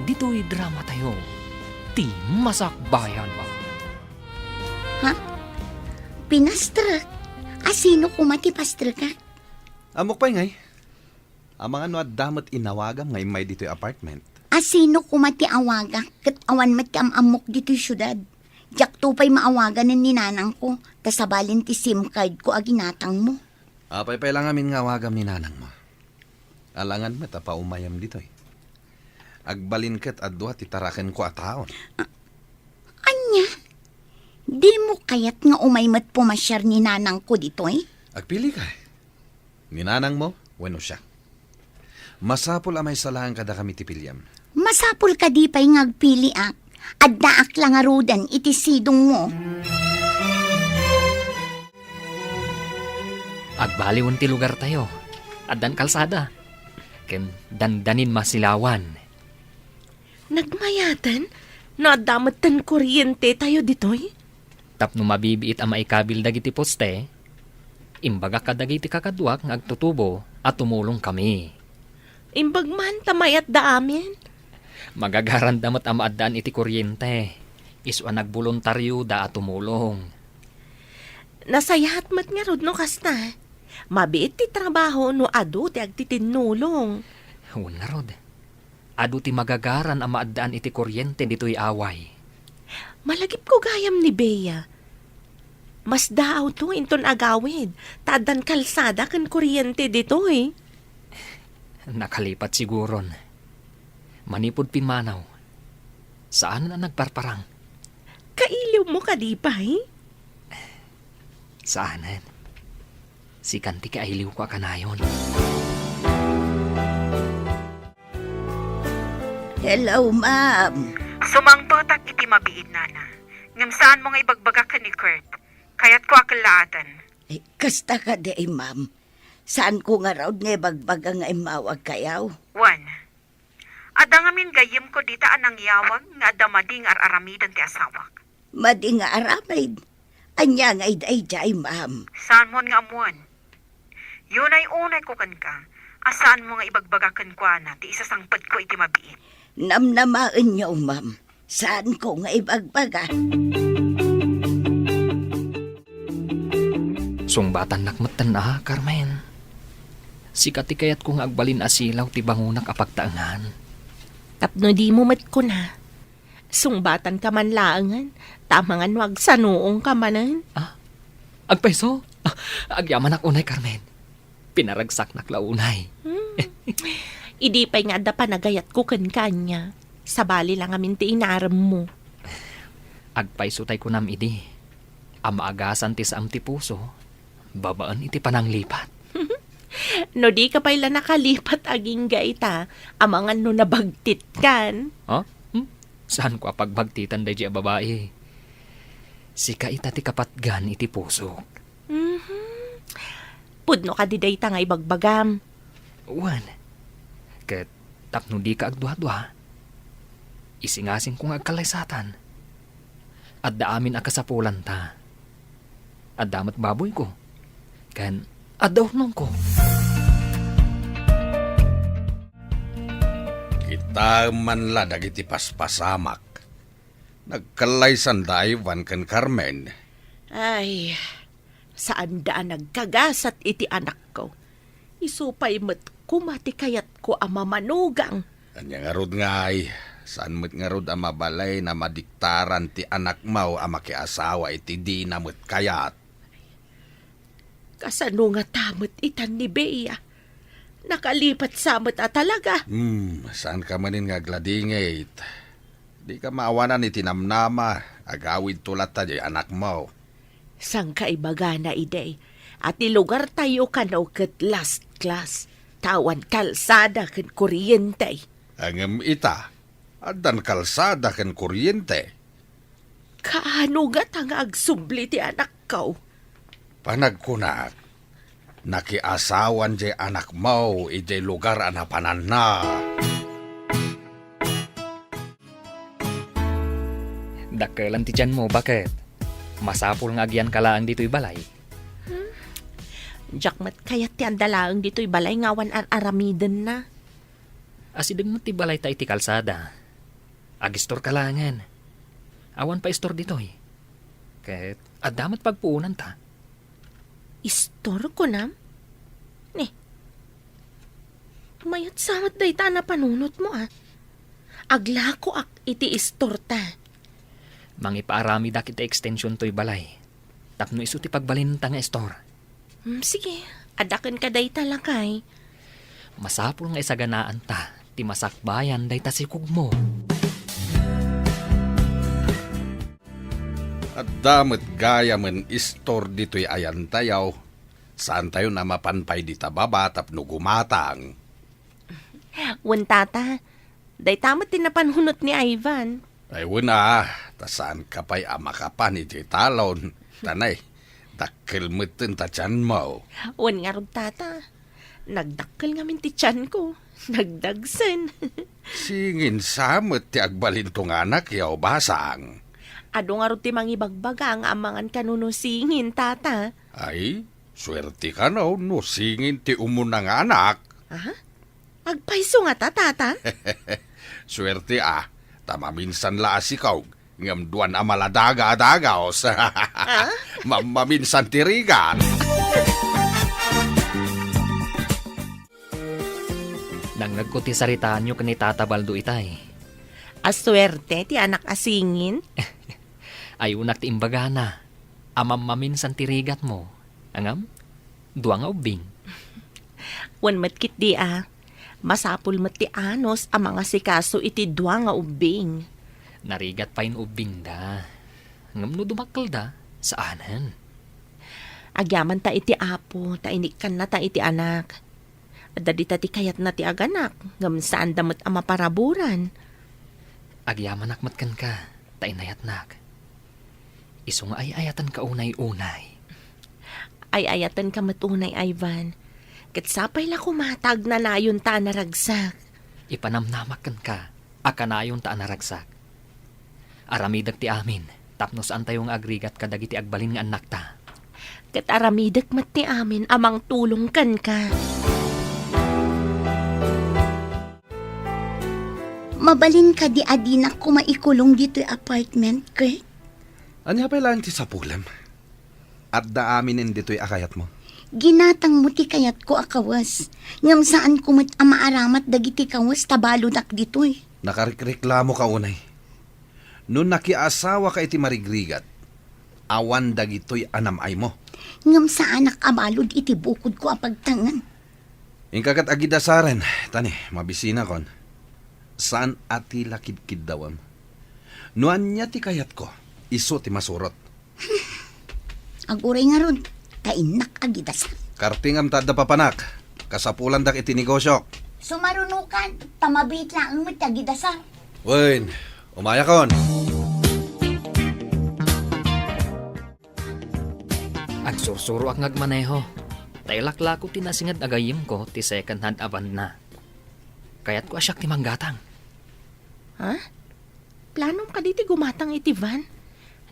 Ditoy dramatayo, ti Masakbayan. Ha? Pinastrek? Asino koma ti pastrekak? Ammok pay ngay. Amangan no adda met inawagam nga immay ditoy apartment. Asino koma ti awagak ket awan met ti am-ammok ditoy siudad? Diakto pay maawaganen ni nanangko, ta sabalin ti SIM card ko a ginatangmo. Apay pay la ngamin nga awagam ni nanangmo? Alangan met a paumayam ditoy. Agbalin ket adu ti tarakenko a taon. A-, ania? Dimo kayat nga umay met pumasiar ni nanangko ditoy? Agpili ka. Ni nanangmo wenno siak. Masapul a maysa laeng kadakami ti piliam. Masapul kadi pay nga agpiliak. Addaak la ngaruden iti sidongmo. Agbaliwen ti lugartayo. Addan kalsada. Ken dandanin masilawan. Nagmayaten no adda metten korientetayo ditoy? Tapno mabibiit a maikabil dagiti poste, imbagak kadagiti kakaduak nga agtutubo a tumulongkami. Imbag man ta mayatda amin. Magagaranda met a maaddaan iti koriente. Isu a nagboluntarioda a tumulong. Nasayaat met ngarud no kasta. Mabiit ti trabaho no adu ti agtitinnulong. Wen ngarud. Adu ti magagaran a maaddaan iti koriente ditoy away. Malagipko gayam ni Bea. Masdaawto inton agawid, ta addan kalsada ken koriente ditoy. Nakalipat siguron. Manipud pimmanaw, saanen a nagparparang. Kailiwmo kadi pay? Saanen. Sikan ti kailiwko a kanayon. Hello, ma'am. Sumangpetak iti mabiit, nana. Ngem saanmo nga ibagbaga ken ni Kurt. Kayatko a kellaaten. Eh, kasta kadi, ma'am. Saanko ngarud nga ibagbaga nga immawagkayo? Wen, adda ngamin gayyemko dita a nangyawag nga adda madi nga ar-aramiden ti asawak. Madi nga aramid? Ania nga idaydiay, ma'am? Saanmon nga ammoen. Yunay-unayko kenka a saanmo nga ibagbaga kenkuana ti isasangpetko iti mabiit. Namnamaenyo, ma'am. Saanko nga ibagbaga. Sungbatannak metten a, Carmen. Sika ti kayatko nga agbalin a silaw ti bangonak a pagtaengan. Tapno dimo met kuna, sungbatanka man laengen, ta amangan no agsanuongka manen. Ah, agpayso? Ah, agyamanak unay, Carmen. Pinaragsaknak la unay. Hmm. Idi pay nga adda panagayatko kenka ania, sabali la ngamin ti inaremmo. Agpayso tay kunam idi a maagasan ti saem ti puso babaen iti pananglipat. No dika pay la nakalipat agingga ita, amangan no nabagtitkan. Ha? Hmm? Saanko a pagbagtitan daydiay a babai. Sika ita ti kapatgan iti pusok. Mhm. Pudno kadi dayta nga ibagbagam? Wen, ket tapno dika agduadua, isingasingko nga agkallaysatan. Adda amin a kasapulanta. Adda met baboyko, ken adda urnongko. Kitaem man la dagiti paspasamak. Nagkallaysanda Ivan ken Carmen. Ay, saanda a nagkagasat iti anakko. Isu pay met koma ti kayatko a mamanugang. Ania ngarud ngay, saan met ngarud a mabalin a madiktaran ti anakmo a makiasawa iti dina met kayat? Kasano ngata met itan ni Bea? Nakalipat sa met a talaga. Hmm, saanka manen nga agladingit. Dika maawanan iti namnama, agawidto latta diay anakmo. Saan ka ibagana idi a ti lugartayo kano ket last class, ta awan kalsada ken kuryente? Ngem ita, addan kalsada ken kuryente. Kaano ngata nga agsubli ti anakko? Panagkunak, nakiasawan diay anakmo idiay lugar a napananna. Dakkelan ti tianmo, baket? Masapul nga agyanka laeng ditoy balay. Hmm. Diak met kayat ti adda laeng ditoy balay nga awan ar-aramidenna. Asideg met ti balayta iti kalsada. Agistorka laengen. Awan pay istor ditoy. Ket adda met pagpuonanta. Istor, kunam? Ni, mayat sa met dayta a napanunotmo, a. Aglakoak iti istorta. Mangipaaramidak iti extension toy balay. Tapno isu ti pagbalinenta nga istor. Hmm, sige, adda kenka dayta, lakay. Masapul nga isaganaanta ti masakbayan dayta sikogmo. Adda met gayamen istor ditoy ayantayo. Saantayon a mapan pay dita baba tapno gumatang. Wen, tata, dayta met ti napanunot ni Ivan. Ay, wen a, ta saanka pay a makapan iti talon. Tanay, dakkel metten ta tianmo. Wen ngarud, tata. Nagdakkel ngamin ti tianko. Nagdagsen. Singin sa met ti agbalinto nga anakyo, basang. Adu ngarud ti mangibagbaga nga amangan kano no singin, tata. Ay, suerte kano no singin ti umuna nga anak. Aha? Agpayso ngata, tata? Suerte a, ta maminsan la a sikog, ngem duan a maladaga a dagaos. Ah? Ma-, maminsan ti rigat. Nangngegko ti saritaanyo ken ni Tata Baldo itay. A suerte ti anak a singin. Ayunak ti imbagana a mammaminsan ti rigatmo. Ngem, dua nga ubbing. Wen met ketdi a, masapul met ti anus a mangasikaso iti dua nga ubbing. Narigat pay no ubbingda. Ngem no dumakkelda, saanen. Agyamanta iti Apo, ta inikkannata iti anak. Adda dita ti kayatna ti aganak, ngem saanda met a maparaburan. Agyamanak met kenka, ta inayatnak. Isu nga ay-ayatenka unay-unay. Ay-ayatenka met unay, Ivan. Ket sapay la koma ta agnanayonta a naragsak. Ipanamnamak kenka a kanayonta a naragsak. Aramidek ti amin, tapno saantayo nga agrigat kadagiti agbalin nga annakta. Ket aramidek met ti amin a mangtulong kenka. Mabalin kadi a dinak koma ikulong ditoy apartment, Kurt? Ania pay laeng ti sapulem? Adda aminen ditoy a kayatmo. Ginatangmo ti kayatko a kawes, ngem saanko met a maaramat dagiti kawes ta baludak ditoy. Nakarikreklamoka unay. No nakiasawaka iti marigrigat, awan dagitoy a nam-aymo. Ngem saanak a balud iti bukodko a pagtengen. Inka ket agidasaren, tani, mabisinakon. Saan a ti la kidkiddawem. No ania ti kayatko, isu ti masurot. Aguray ngarud, ta innak agidasar. Kartingam ta adda papanak. Kasapulandak iti negosiok. Sumarunokan, ta mabiit laeng met ti agidasar. Wen, umayakon. Agsursuroak nga agmaneho. Ta ilaklako ti nasinged a gayyemko ti second hand a van-na. Kayatko a siak ti manggatang. Ha? Planom kadi ti gumatang iti van?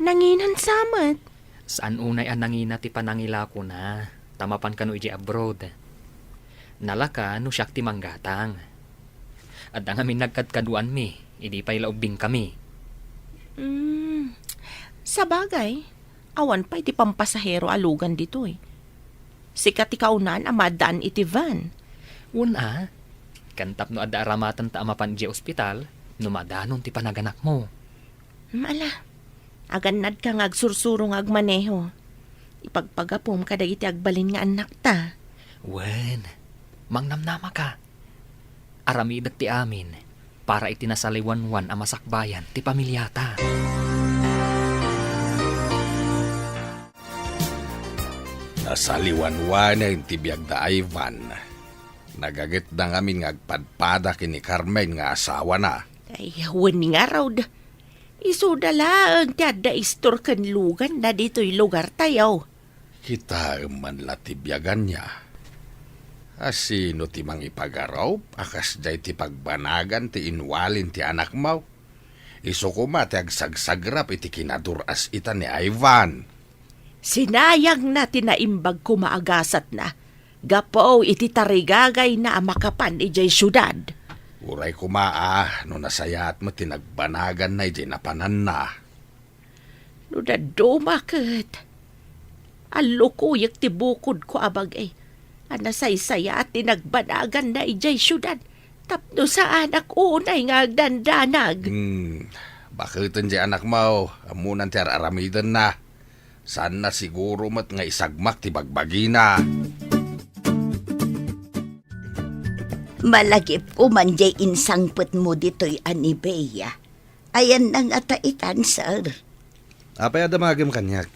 Nanginan sa met. Saan unay a nangina ti panangilakona, ta mapan kano idiay abroad. Nalaka no siak ti manggatang. Adda ngamin nagkadkaduanmi, idi pay la ubbingkami. Hmm, sabagay, awan pay ti pampasahero a lugan ditoy. Sika ti kaunaan a maaddaan iti van. Wen a, ken tapno adda aramatenta a mapan idiay ospital, no madanon ti panaganakmo. Hmm, ala, agannadka nga agsursuro nga agmaneho. Ipagpagapom kadagiti agbalin nga annakta. Wen, mangnamnamaka. Aramidek ti amin para iti nasaliwanwan a masakbayan ti pamiliata. Nasaliwanwanen ti biag da Ivan. Nagangitda ngamin nga agpadpada ken ni Carmen nga asawana. Ay, wen ngarud. Isuda laeng ti adda istor ken luganna ditoy lugartayo. Kitaem man la ti biaganna. A sino ti mangipagarup a kasdiay ti pagbanagan ti inwalin ti anakmo? Isu koma ti agsagsagrap iti kinadur-as-itan ni Ivan. Sinayangna ti naimbag koma a gasatna gapu iti tarigagayna a makapan idiay siudad. Uray koma a no nasayaat met ti nagbanaganna idiay napananna. No dadduma ket, allukuyek ti bukodko a bagi a nasaysayaat ti nagbanaganna idiay siudad tapno saanak unay nga agdandanag. Hmm, baketen diay anakmo, ammonan ti ar-aramidenna. Saanna siguro met nga isagmak ti bagbagina. Malagipko man diay insangpetmo ditoy a ni Bea. Ayanna ngata itan, sir? Apay a damagem kaniak?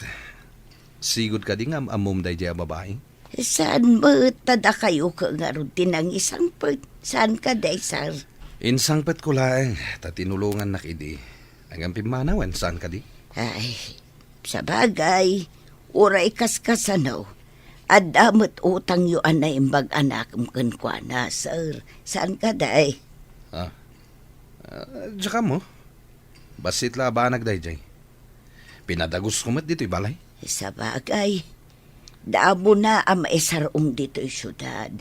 Sigud kadi nga am-ammom daydiay a babai? Saan met ta dakayo ket ngarud ti nangisangpet? Saan kadi, sir? Insangpetko laeng ta tinulongannak idi. Ngem pimmanawen, saan kadi? Ay, sabagay, uray kaskasano, adda met utangyo a naimbag a nakem kenkuana, sir. Saan kadi? Ah. Ah, diak ammo. Bassit la a banag daydiay. Pinadagusko met ditoy balay. Sabagay, damo na a maisar-om ditoy siudad.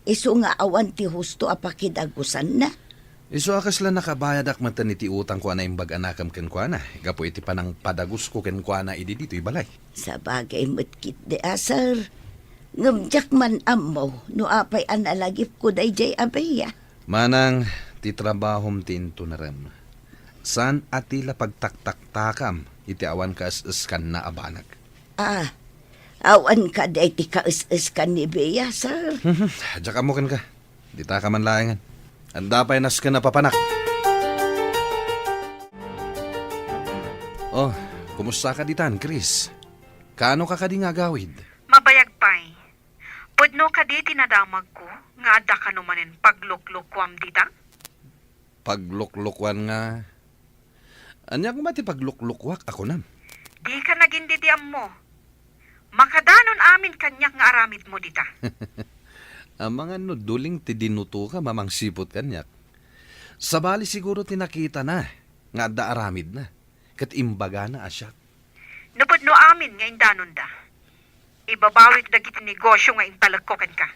Isu nga awan ti husto a pakidagusanna. Isu a kasla nakabayadak metten iti utangko a naimbag a nakem kenkuana, gapu iti panangpadagusko kenkuana idi ditoy balay. Sabagay met ketdi a, sir. Ngem diak man ammo no apay a nalagipko daydiay a Bea. Manang, ti trabahom ti intunarem. Saan a ti la pagtaktaktakam iti awan kaes-eskanna a banag. Ah, awan kadi ti kaes-eskan ni Bea, sir? Diak ammo kenka. Ditaka man laengen. Adda pay nasken a papanak. Oh, kumusta ka ditan, Chris? Kaano ka kadi nga agawid? Mabayag pay. Pudno kadi ti nadamagko nga adda kano manen pagluklokuam dita? Pagluklokuan nga Ania koma ti pagluklukuak a kunam? Dika nagin didi ammo. Makadanon amin kaniak nga aramidmo dita. Amangan no duling ti dinutoka mamangsiput kaniak. Sabali siguro ti nakitana nga adda aramidna, ket imbagana a siak. No pudno amin nga indanonda, ibabawik dagiti negosio nga intalekko kenka.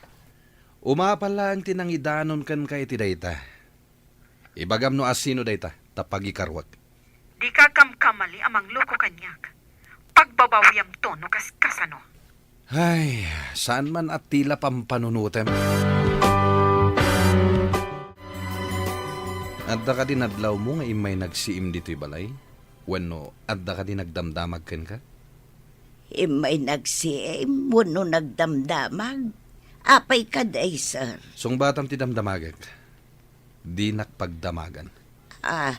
Umapal laeng ti nangidanon kenka iti dayta. Ibagam no asino dayta, ta pagikaruak. Dika kamkamali a mangloko kaniak. Pagbabawiamto no kas-, kasano. Ay, saan man a tila pampanunutem. Adda kadi nadlawmo nga immay nagsiim ditoy balay? Wenno adda kadi nagdamdamag kenka? Immay nagsiim wenno nagdamdamag? Apay kadi, sir? Sungbatam ti damdamagek. Dinak pagdamagan. Ah,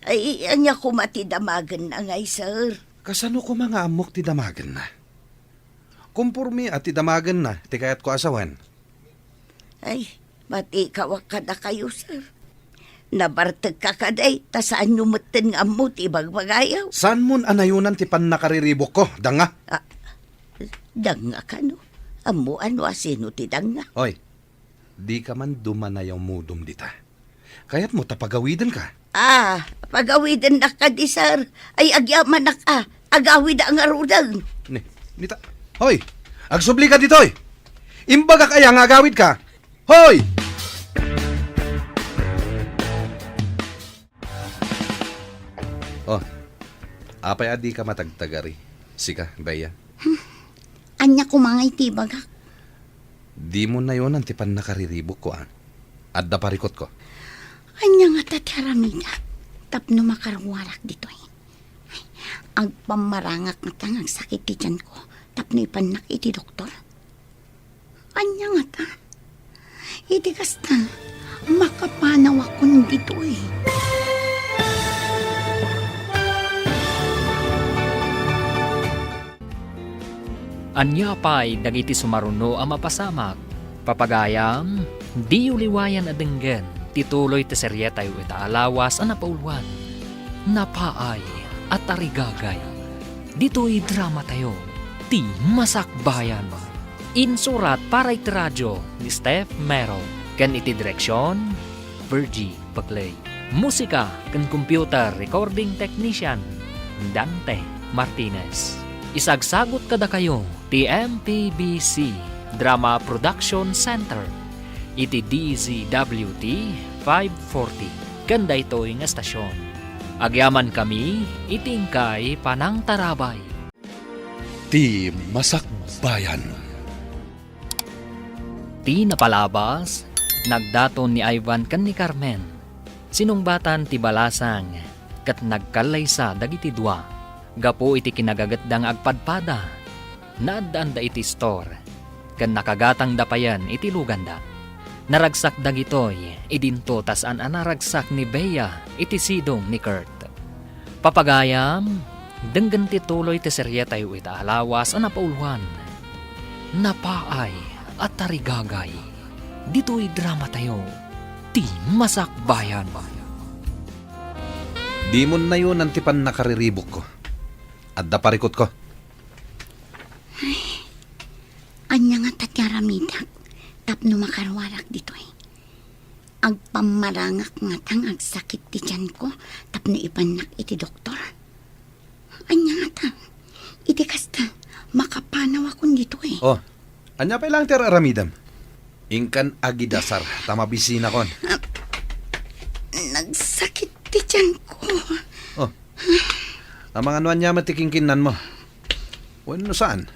ay, ania koma ti damagenna ngay, sir? Kasano koma nga ammok ti damagenna? Komporme a ti damagenna ti kayatko a sawen. Ay, matikawak kadakayo, sir. Nabartekka kadi, ta saanyo metten nga ammo ti ibagbagayo. Saanmon a nayonan ti pannakariribukko, danga? Ah, danga kano? Ammo ano a sino ti danga? Oy, dika man dumanayamudom dita. Kayatmo ta pagawidenka? Ah, pagawidennak kadi, sir. Ay, agyamanak a. Agawida ngaruden. Ni, nita. Hoy, agsublika ditoy. Imbagak aya nga agawidka? Hoy! Oh, apay a dika matagtagari? Sika, Bea? Hmm. Ania koma ngay ti ibagak? Dimo nayonan ti pannakariribukko, a. Adda parikutko. Ania ngata ti aramidek tapno makaruarak ditoy? Ay, agpammarangak ngata nga agsakit ti tianko tapno ipannak iti doktor. Ania ngata? Iti kasta, makapanawakon ditoy. Ania pay dagiti sumaruno a mapasamak? Papagayam, diyo liwayan a denggen ti tuloy ti serietayo ita a lawas a napauluan, Napaay a Tarigagay. Ditoy dramatayo, Ti Masakbayan. Insurat para iti radio ni Steph Mero, ken iti direksion, Virgie Paclay. Musika ken computer recording technician, Dante Martinez. Isagsagut kadakayo ti M P B C Drama Production Center iti D Z W T five forty ken daytoy nga estasion. Agyamankami iti inkay panangtarabay. Ti Masakbayan. Ti napalabas, nagdaton ni Ivan ken ni Carmen. Sinungbatan ti balasang ket nagkallaysa dagiti dua. Gapu iti kinagagetda nga agpadpada, naaddaanda iti istor ken nakagatangda payen iti luganda. Naragsak dagitoy idinto ta saan a naragsak ni Bea iti sidong ni Kurt. Papagayam, denggen ti tuloy ti serietayo ita a lawas a napauluan, Napaay a Tarigagay. Ditoy dramatayo, Ti Masakbayan. Dimo nayonan ti pannakariribukko. Adda parikutko. Ay, ania ngata ti aramidek tapno makaruarak ditoy? Agpammarangak ngata nga agsakit ti tianko tapno ipannak iti doktor. Ania ngata? Iti kasta, makapanawakon ditoy. Oh, ania pay laeng ti ar-aramidem? Inkan agidasar ta mabisinakon. Ah, nagsakit ti tianko. Oh, amangan no ania met ti kinkinnanmo? Wenno saan?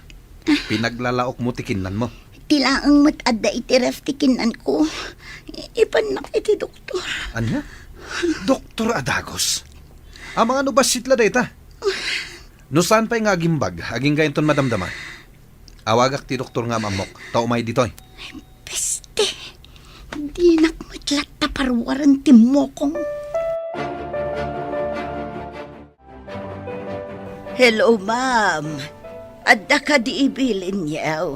Pinaglalaokmo ti kinnanmo? Ti laeng met adda iti ref ti kinnanko. Ipannak iti doktor. Ania? Doktor a dagus? Amangan no bassit la dayta? No saan pay nga agimbag, agingga inton madamdama. Awagak ti doktor nga am-ammok, ta umay ditoy. Peste! Dinak met latta paruaren ti mokong. Hello, ma'am. Adda kadi ibilin yaw?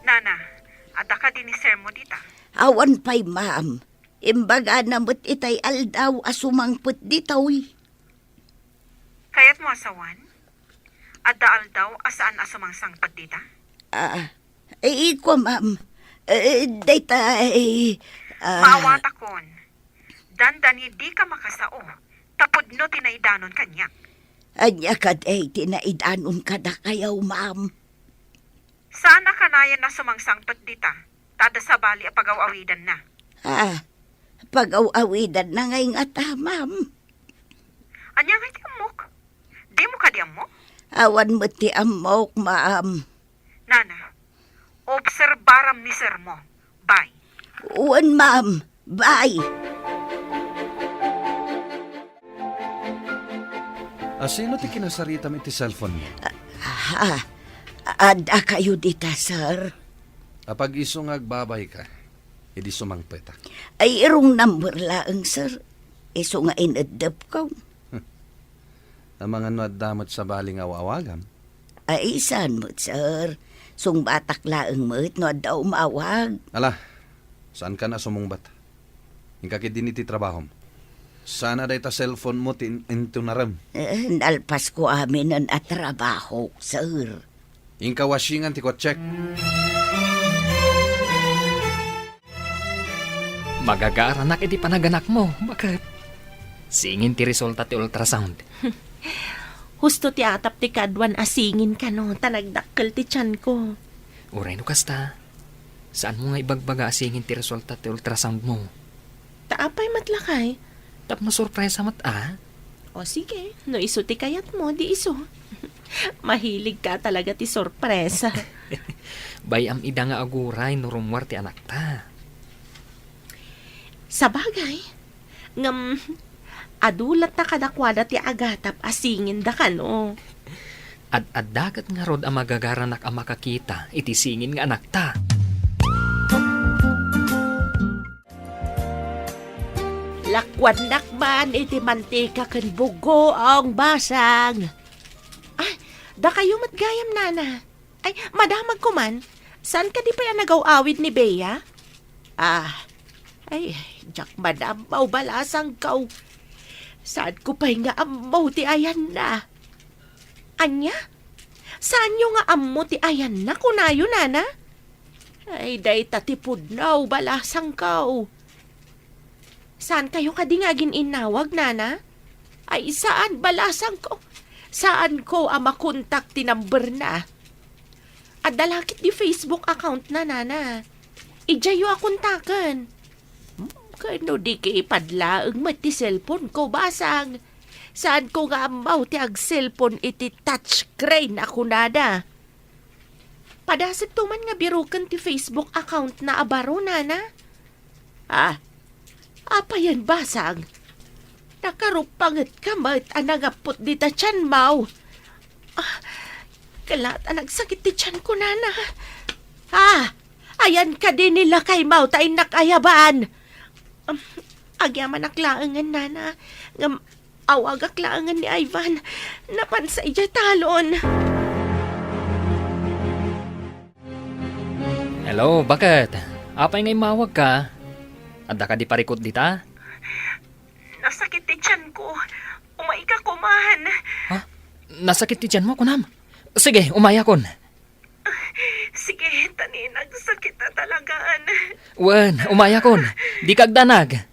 Nana, adda kadi ni sir mo dita? Awan pay, ma'am. Imbagana met itay aldaw a sumangpet ditoy. Kayatmo a sawen? Adda aldaw a saan a sumangsangpet dita? Ah, eh, kua, ma'am. Eh, dayta, eh, ah. Maawatakon. Dandani dika makasao, ta pudno ti naidanon kaniak. Ania kadi ti naidanon kadakayo, ma'am? Saan a kanayon a sumangsangpet dita, ta adda sabali a pagaw-awidanna. Ah, pagaw-awidanna ngay ngata, ma'am. Ania ngay ti ammok? Dimo kadi ammo? Awan met ti ammok, ma'am. Nana, obserbaram ni sirmo. Bye. Wen, ma'am. Bye. A, sino ti kinasaritam iti cellphone mo? Ah, adda kayo dita, sir? Apag isu nga agbabayka, idi sumangpetak. Ay, wrong number laeng, sir. Isu nga ineddepko. Amangan no adda met sabali nga aw-awagam? Ay, saan met, sir. Sungbatak laeng met no adda umawag. Ala, saankan a sumungbat. Inka ketdi iti trabahom. Saan a dayta cellphone mo ti in-, intunarem? Eh, nalpasko aminen a trabaho, sir. Inka washingan ti kotsek. Magagaranak iti panaganakmo, baket. Singin ti resulta ti ultrasound. Husto ti atap ti kaduan a singin kano, ta nagdakkel ti tianko. Uray no kasta, saanmo nga ibagbaga a singin ti resulta ti ultrasound mo? Ta apay met lakay? Tapno sorpresa met a. O sige, no isu ti kayatmo, di isu. Mahilig ka talaga ti sorpresa. Bay-am ida nga aguray no rummuar ti anakta. Sabagay, ngem adu latta kadakuada ti agatap a singinda kano. Ad-adda ket ngarud a magagaranak a makakita iti singin nga anakta. Lakuannak man iti mantika ken bugoong basang. Ay, dakayo met gayam, nana. Ay, madamagko man. Saan kadi pay a nagaw-awid ni Bea? Ah, ay, diak man ammo, balasangko. Saanko pay nga ammo ti ayanna. Ania? Saanyo nga ammo ti ayanna, kunayo, nana? Ay, dayta ti pudno, balasangko. Saan kayo kadi nga agin-innawag, nana? Ay, saan, balasangko. Saanko a makontak ti number na. Adda la ketdi Facebook account na, nana. Idiayyo a kontaken. Hmm, ken no di ket ipadlaeng met ti cellphone ko, basang. Saanko nga ammo ti ag-cellphone iti touchscreen a kunada. Padasek to man nga biroken ti Facebook account na a baro, nana? Ah, apayen, basang? Nakarupangetka met a nangappot dita tianmo. Ah, kela ta nagsakit ti tianko, nana. Ah, ayan kadi ni lakaymo ta innak ayaban. Um, agyamanak laengen, nana. Ngem awagak laengen ni Ivan. Napansa idiay talon. Hello, baket? Apay nga immawagka? Adda kadi parikut dita? Nasakit ti tianko. Umayka koman. Ha? Nasakit ti tianmo, kunam? Sige, umayakon. Sige, ta ni nagsakit a talagaan. Wen, umayakon. Dika agdanag.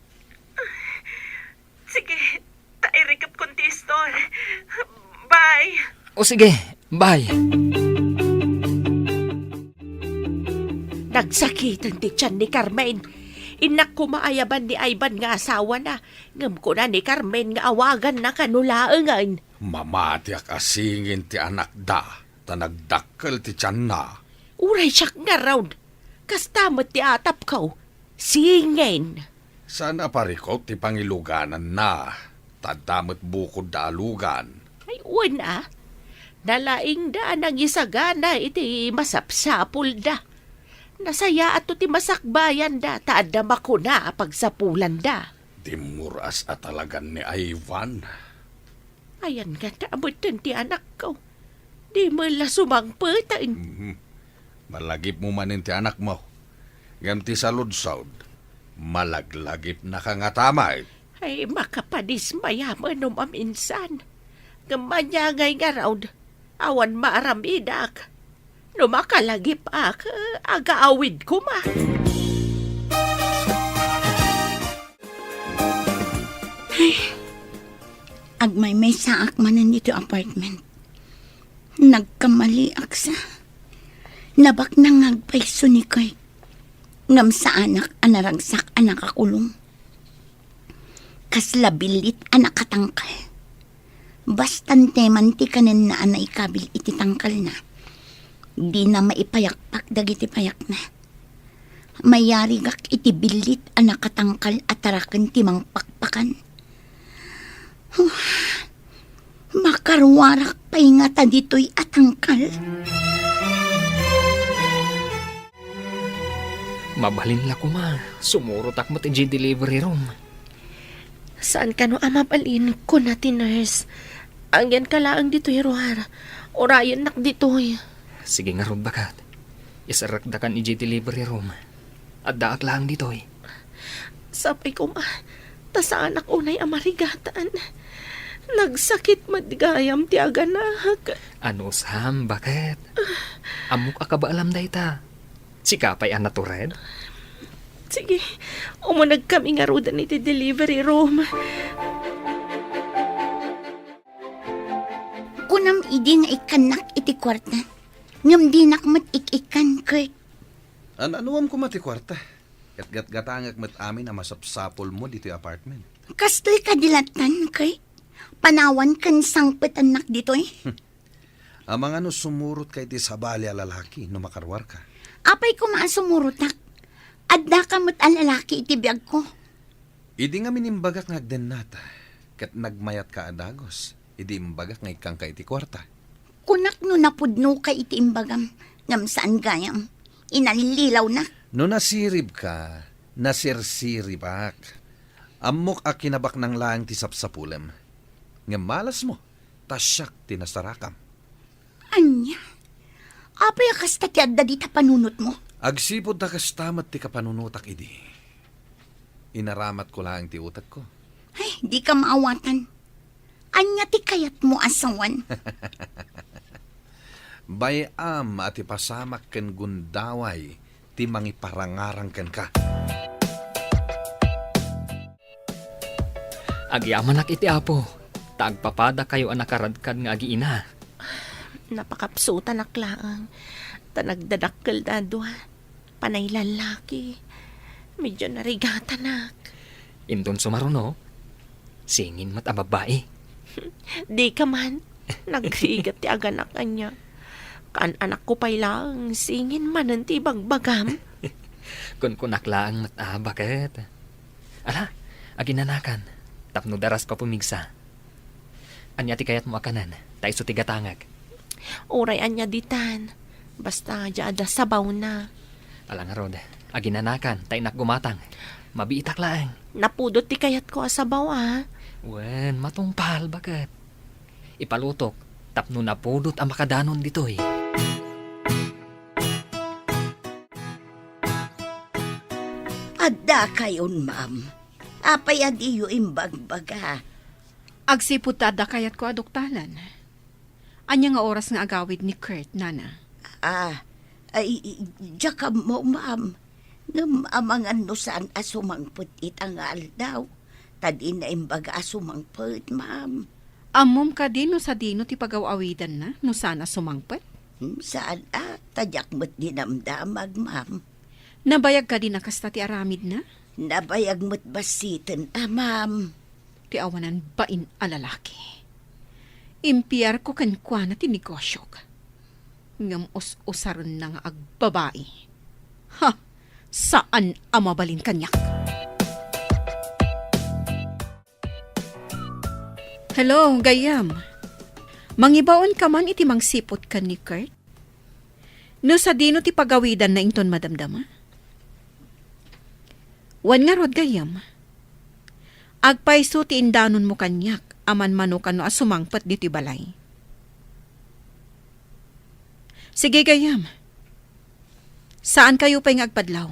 Sige, ta irikepkon ti istor. Bye. O sige, bye. Nagsakiten ti tian ni Carmen. Innak koma ayaban ni Ivan nga asawana, ngem kuna ni Carmen nga awaganna kano laengen. Mamatiak a singin ti anakda, ta nagdakkel ti tianna. Uray siak ngarud, kasta met ti atapko. Singin. Saan a parikut ti pangilugananna, ta adda met bukodda a lugan. Ay, wen a. Nalaingda a nangisagana iti masapsapulda. Nasayaatto ti masakbayanda, ta adda makuna a pagsapulanda. Dimmuras a talagan ni Ivan. Ayan nga ta abutten ti anakko. Di met la sumangpeten. Mhm. Malagipmo manen ti anakmo. Ngem ti saludsod, malaglagipnaka ngata met. Ay, makapadismaya man no maminsan. Ngem ania ngay ngarud, awan maaram-idak. No makalagip-ak, agaawid koma. Ay, agmaymaysaak manen ditoy apartment. Nagkamaliak sa. Nabaknang nga agpayso ni Kurt. Ngem saanak a naragsak a nakakulong. Kasla billit a nakatangkal. Basta anteman ti kanenna a naikabil iti tangkalna, dina maipayakpak dagiti payakna. Mayarigak iti billit a nakatangkal a taraken ti mangpakpakan. Huh, makaruarak pay ngata ditoy a tangkal. Mabalin la koma, sumurotak met idiay delivery room. Saan kano a mabalin, kuna ti nurse. Agyanka laeng ditoy ruar. Urayennak ditoy. Sige ngarud, baket. Iserrekdakan idiay delivery room. Addaak laeng ditoy. Sapay koma, ta saanak unay a marigatan. Nagsakit met gayam ti aganak. Anusam, baket? Ammok a kabaalam dayta. Sika pay a natured? Sige, umunegkami ngaruden iti delivery room. Kunam idi nga ikkannak iti kuarta, ngem dinak met ik-ikkan, Kurt. An-anuam koma ti kuarta? Ket gatgatangek met amin a masapsapulmo ditoy apartment. Kastoy kadi lattan, Kurt? Panawan ken sangpetannak ditoy? Amangan no sumurotka iti sabali a lalaki no makaruarka. Apay koma a sumurotak? Addaka met a lalaki iti biagko. Idi ngamin imbagak nga agdennata, ket nagmayatka a dagus, idi imbagak nga ikkanka iti kuarta. Kunak no napudnoka iti imbagam, ngem saan gayam. Inallilawnak. No nasiribka, nasirsiribak. Ammok a kinabaknang laeng ti sapsapulem. Ngem malasmo, ta siak ti nasarakam. Ania? Apay a kasta ti adda dita panunotmo? Agsipud ta kasta met ti kapanunotak idi. Inaramatko laeng ti utekko. Ay, dika maawatan. Ania ti kayatmo a sawen? Bay-am a ti pasamak ken gundaway ti mangiparangarang kenka. Agyamanak iti Apo, ta agpapadakayo a nakaradkad nga agiina. Napakapsutanak laeng, ta nagdadakkel da a dua. Panay lallaki. Medyo narigatanak. Inton sumaruno, singin met a babbai. Dika man. Nagrigat ti aganak ania. Kaan-anakko pay laeng, singin manen ti ibagbagam. Kunkunak laeng met a, baket. Ala, aginanakan, tapno darasko a pumigsa. Ania ti kayatmo a kanen? Ta isu ti gatangek. Uray ania ditan. Basta adda sabawna. Ala ngarud, aginanakan, ta innak gumatang. Mabiitak laeng. Napudot ti kayatko a sabaw, a. Wen, matungpal, baket. Ipalutok, tapno napudot a makadanon ditoy. Adda kayon, ma'am. Apay a diyo imbagbaga? Agsipud ta adda kayatko a duktalan. Ania nga oras nga agawid ni Kurt, nana? Ah, ay, diak ammo, ma'am. Ngem amangan no saan a sumangpet ita nga aldaw. Ta dina imbaga a sumangpet, ma'am. Ammom kadi no sadino ti pagaw-awidanna no saan a sumangpet? Hmm, saan a, ta diak met dinamdamag, ma'am. Nabayag kadi a kasta ti aramidna? Nabayag met bassiten a, ma'am. Ti awanan bain a lalaki. Impiarko kenkuana ti negosiok. Ngem us-usarenna nga agbabai. Ha! Saan a mabalin kaniak. Hello, gayyem. Mangibaonka man iti mangsiput ken ni Kurt? No sadino ti pagawidanna inton madamdama? Wen ngarud, gayyem, agpayso ti indanonmo kaniak a manmano kano a sumangpet ditoy balay. Sige, gayyem. Saankayo pay nga agpadlaw.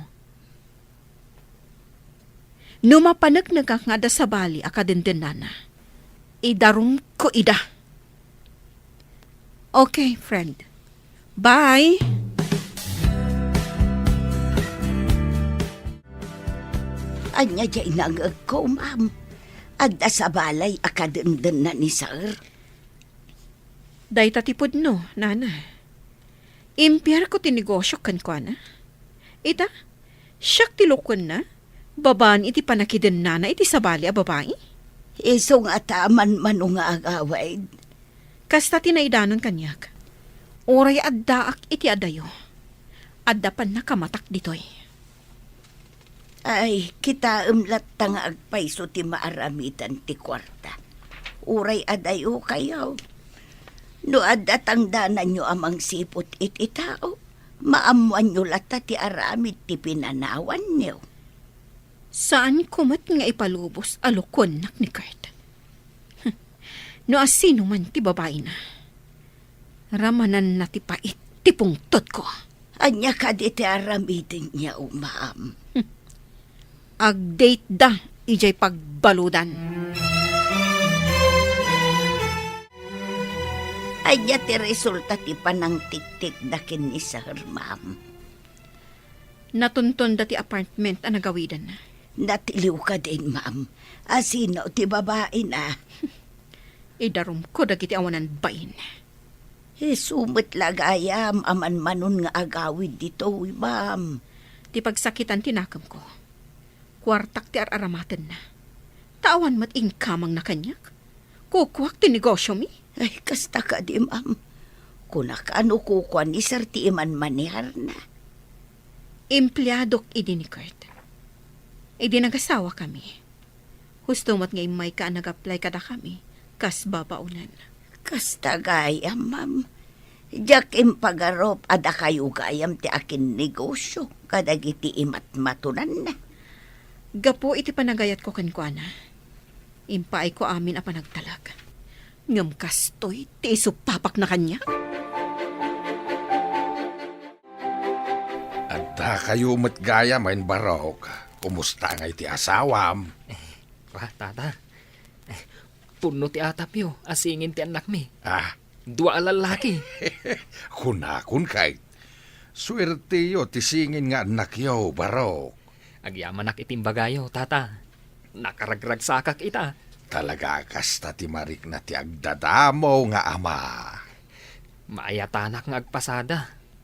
No mapaneknekak nga adda sabali a kadendennana, idarumko ida. Okay, friend. Bye! Ania diay nangngegko, ma'am? Adda sabali a kadendennana ni sir? Dayta ti pudno, nana. Impierko ti negosio kenkuana. Ita, siak ti lukuenna, babaen iti pannakidennana iti sabali a babai. Isu ngata a manmano nga agawid. Kasta ti naidanon kaniak. Uray addaak iti adayo, adda pannakamatak ditoy. Ay, kitaem latta nga agpayso ti maaramidan ti kuarta. Uray adayo kayo. No adda tangdananyo a mangsiput iti tao, maammoanyo latta ti aramid ti pinanawanyo. Saanko met nga ipalubos a lukuennak ni Kurt. No asino man ti babaina, ramananna ti pait ti pungtotko. Ania kadi ti aramidenyo, ma'am? Agdateda idiay pagbaludan. Ania ti resulta ti panangtiktikda ken ni sir, ma'am? Natuntonda ti apartment a nagawidanna. Natiliw kadin, ma'am. Asino ti babaina? Idarumko dagiti awanan bain. Isu met la gayam a manmanon nga agawid ditoy, ma'am. Ti pagsakitan ti nakemko. Kuartak ti ar-aramatenna. Ta awan met inkamangna kaniak. Kukuak ti negosiomi. Ay, kasta kadi, ma'am. Kunak a no kukua ni sir ti imanmaneharna. Empleadok idi ni Kurt. Idi nagasawakami, husto met nga immayka a nag-apply kadakami kas babaonan. Kasta gayam, ma'am. Diak impagarup a dakayo gayam ti akinnegosio kadagiti imatmatonanna. Gapu iti panagayatko kenkuana, impaayko amin a panagtalek. Ngem kastoy ti isupapakna kaniak. Addakayo met gayam, Barok. Kumusta ngay ti asawam? Eh, pa, tata. Eh, punno ti atapyo a singin ti annakmi. Ah? Dua a lallaki. Kunakon, Kurt. Suerteyo ti singin nga annakyo, Barok. Agyamanak iti imbagayo, tata. Nakaragragsakak ita. Talaga kasta ti marikna ti agdadamo nga ama. Maayatanak nga agpasada,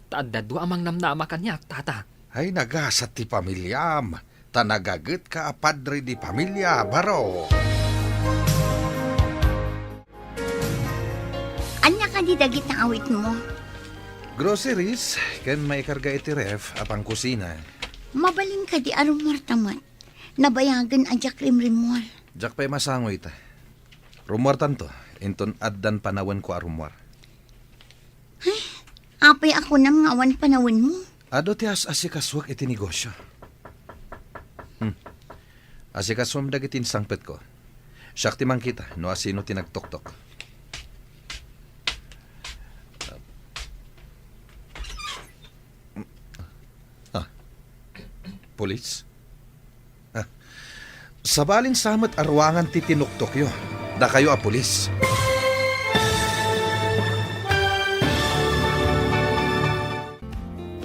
ta adda dua a mangnamnama kaniak, tata. Ay, nagasat ti pamiliam, ta nagagetka a padre de pamilia, Barok. Ania kadi dagiti awitmo? Groceries, ken maikarga iti ref a pangkusina. Mabalin kadi a rummuarta met? Nabayagen a diak rimrimmuar. Diak pay masango ita. Rummuartanto, inton addan panawenko a rummuar. Ay, apay a kunam nga awan panawenmo? Adu ti as-asikasuek iti negosio. Hmm. Asikasuem dagiti insangpetko. Siak ti mangkita no asino ti nagtoktok. Ah. Pulis? Ah. Sabalin sa met a ruangan ti tinuktokyo. Dakayo a pulis.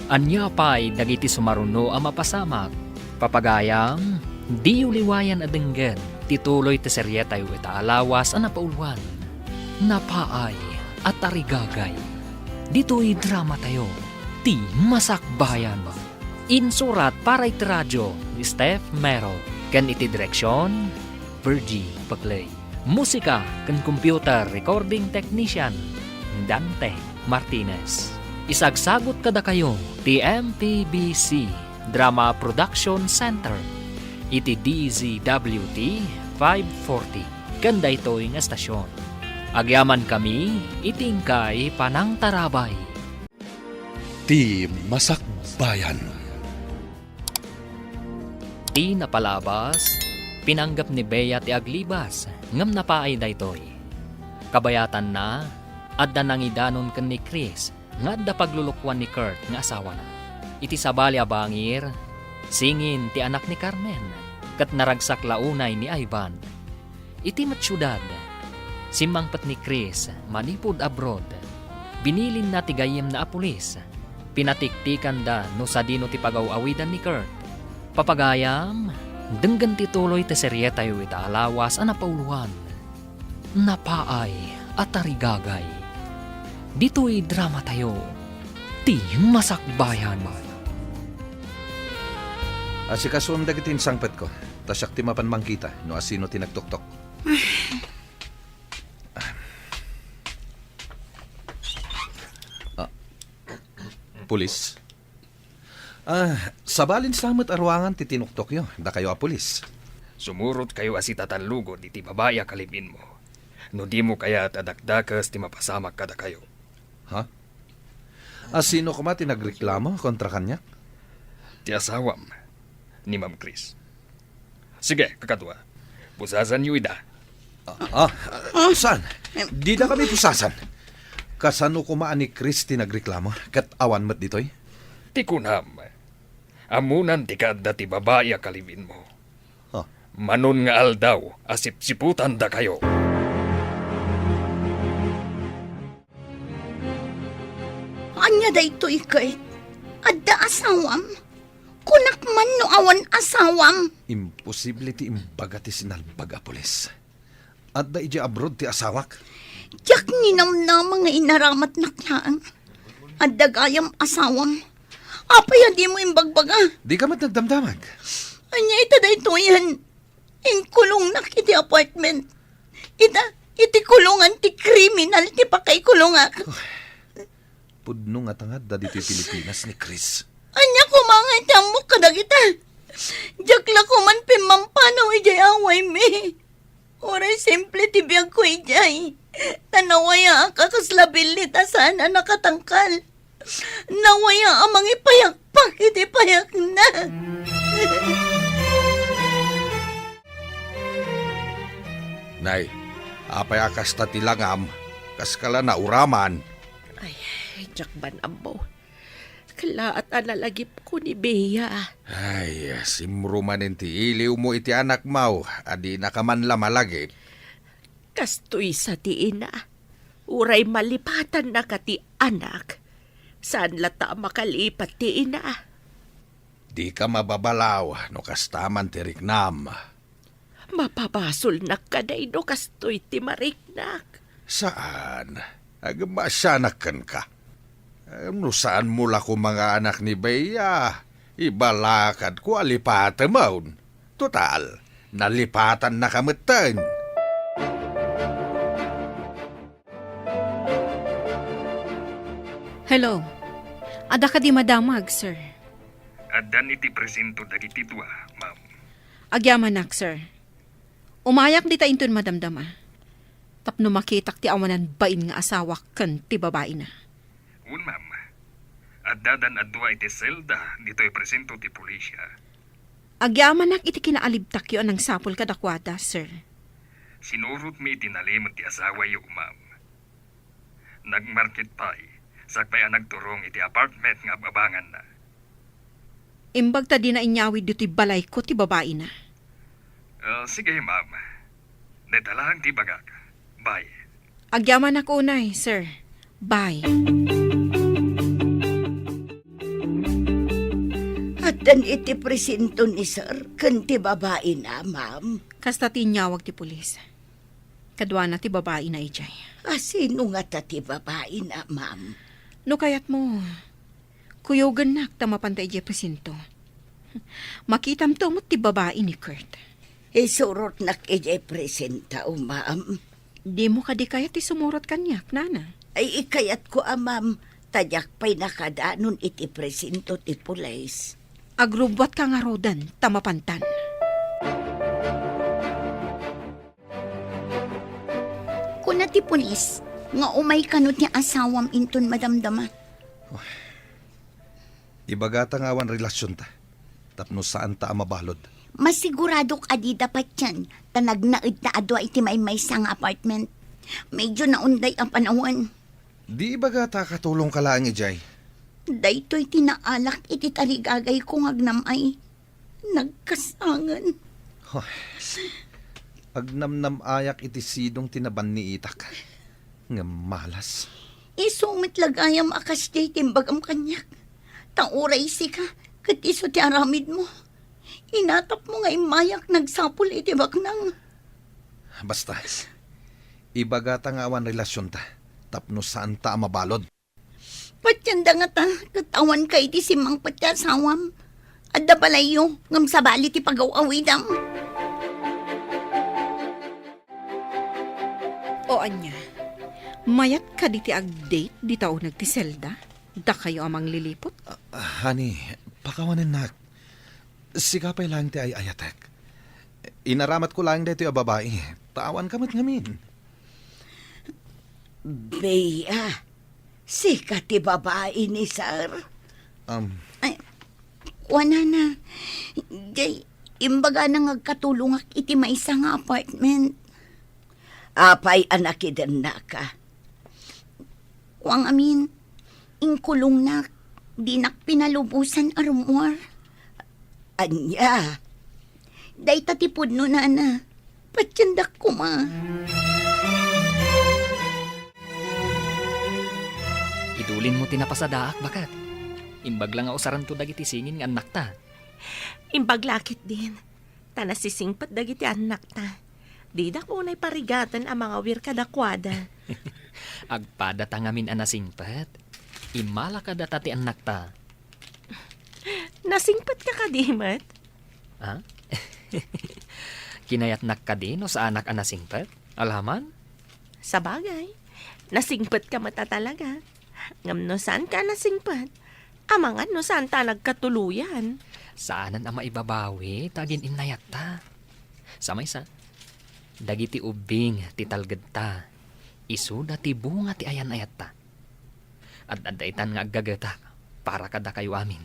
Ania pay dagiti sumaruno a mapasamak? Papagayam, diyo liwayan a denggen ti tuloy ti serietayo ita a lawas a napauluan, Napaay a Tarigagay. Ditoy dramatayo, ti Masakbayan. Insurat para iti radio ni Steph Mero, ken iti direksion, Virgie Paclay. Musika ken computer recording technician, Dante Martinez. Isagsagut kadakayo ti M P B C Drama Production Center iti D Z W T five forty ken daytoy nga estasion. Agyamankami iti inkay panangtarabay. Ti Masakbayan. Ti napalabas, pinanggep ni Bea ti aglibas, ngem napaay daytoy. Kabayatanna, adda nangidanon ken ni Chris nga adda paglulukoan ni Kurt nga asawana. Iti sabali a bangir, singin ti anak ni Carmen, ket naragsak la unay ni Ivan. Iti met siudad, simmangpet ni Chris manipud abroad. Binilinna ti gayyemna a pulis. Pinatiktikanda no sadino ti pagaw-awidan ni Kurt. Papagayam, denggen ti tuloy ti serietayo ita a lawas a napauloan. Napaay a tarigagay. Ditoy dramatayo, ti Masakbayan. Asikasuem dagiti insangpetko, ta siak ti mapan mangkita no asino ti nagtuktok. Ah, pulis? Ah, sabalin sa met a ruangan ti tinuktokyo, dakayo a pulis. Sumurotkayo a sitatallugod iti babai a kalib-inmo. No dimo kayat a dakdakes ti mapasamak kadakayo. Ha? Asino koma ti nagreklamo kontra kaniak? Ti asawam, ni Ma'am Chris. Sige, kakadua. Pusasanyo ida. Ah, ah, saan? Dida kami pusasan. Kasano koma a ni Chris ti nagreklamo? Ket awan met ditoy? Ti kunam, ammonan ti kaadda ti babai a kalib-inmo. Ah. Manon nga aldaw a sipsiputandakayo. Ania daytoy, Kurt? Adda asawam? Kunak man no awan asawam. Imposible ti imbaga ti sinalbag a pulis. Adda idiay abroad ti asawak. Diak ninamnama nga inaramatnak laeng. Adda gayam asawam. Apay a dimo imbagbaga? Dika met nagdamdamag. Ania ita daytoyen? Inkulongnak iti apartment. Ita, iti kulongan ti kriminal ti pakaikulongak. Pudno ngata nga adda ditoy Pilipinas ni Chris. Ania koma nga iti ammok kadagita? Diak la koman pimmampanaw idiay awaymi. Uray simple ti biagko idiay. Ta nawayaak a kasla billit a saan a nakatangkal. Nawaya a mangipayakpak iti payakna. Nay, apay a kasta ti langam? Kaska la nauraman? Ay, diak man ammo. Kallaat a nalagipko ni Bea. Ay, simro manen ti iliwmo iti anakmo a dinaka man la malagip. Kastoy sa ti ina. Uray malipatannaka ti anak, saan latta a makalipat ti ina. Dika mababalaw no kasta man ti riknam. Mapabasolnak kadi no kastoy ti mariknak? Saan. Agmasianak kenka. Em, no saanmo la koma nga anak ni Bea, ibalakadko a lipatemon. Total, nalipatannaka metten. Hello. Adda kadi madamag, sir? Addan iti presinto dagiti dua, ma'am. Agyamanak, sir. Umayak dita inton madamdama. Tapno makitak ti awanan bain nga asawak ken ti babaina. Wen, ma'am. Addadan a dua iti selda ditoy presinto ti pulisya. Agyamanak iti kinaalibtakyo a nangsapul kadakuada, sir. Sinurotmi iti nalimed ti asawayo, ma'am. Nagmarket pay, sakbay a nagturong iti apartment nga ab-abanganna. Imbag ta dina inyawid ditoy balayko ti babaina. Ah, sige, ma'am. Dayta laeng ti ibagak. Bye. Agyamanak unay, sir. Bye. Addan iti presinto ni sir ken ti babaina, ma'am. Kasta ti inyawag ti pulis. Kaduana ti babaina idiay. A, sino ngata ti babaina, ma'am? No kayatmo, kuyogennak ta mapanta idiay presinto. Makitamto met ti babai ni Kurt. Isurotnak idiay presinto, ma'am. Dimo kadi kayat ti sumurot kaniak, nana? Ay, ikayatko a, ma'am, ta diak pay nakadanon iti presinto ti pulis. Agrubbuatka ngaruden ta mapantan. Kuna ti pulis nga umay kano ti asawam inton madamdama. Ibagata nga awan relasionta, tapno saanta a mabalud. Masiguradok a dida patien, ta nagnaedta a dua iti maymaysa nga apartment. Medyo naunday a panawen. Di ibagata a katulongka laeng idiay. Daytoy ti naalak iti tarigagayko nga agnam-ay. Nagkasangen. Hoy. Agnamnam-ayak iti sidong ti nabanniitak. Ngem malas. Isu met la gayam a kasdiay ti imbagam kaniak. Ta uray sika, ket isu ti aramidmo. Inatapmo nga immayak nagsapul iti baknang. Basta, ibagata nga awan relasionta, tapno saanta a mabalud. Patienda ngata, ket awanka iti simmangpet ti asawam. Adda balayyo, ngem sabali ti pagaw-awidam. O ania, mayat kadi ti ag-date dita uneg ti selda? Dakayo a mangliliput? Ah, honey, pakawanennak. Sika pay laeng ti ay-ayatek. Inaramatko laeng daytoy a babai, ta awanka met ngamin. Bea, sika ti babai ni Sir? Um, Ay, kuanana, jay, imbagana nga agkatulongak iti maysa nga apartment. Apay a nakidennaka? Kuang amin, inkulongnak, dinak pinalubosan a rummuar. Ania? Dayta ti pudno, nana. Patiendak koma. Idulinmo ti napasadaak, baket. Imbag la nga usaranto dagiti singin nga annakta. Imbag la ketdin, ta nasisingpet dagiti annakta. Didak unay parigaten a mangawir kadakuada. Agpadata ngamin a nasingpet. Immala kadata ti annakta. Nasingpetka kadi met? Ha? Kinayatnak kadi no saanak a nasingpet? Alaman? Sabagay, nasingpetka met a talaga. Ngem no saanka a nasingpet, amangan no saanta a nagkatuloyan. Saanen a maibabawi ta agin-innayatta. Sa maysa, dagiti ubbing ti talgedta, isuda ti bunga ti ayan-ayatta. Ad-adda itan nga aggagetak para kadakayo amin.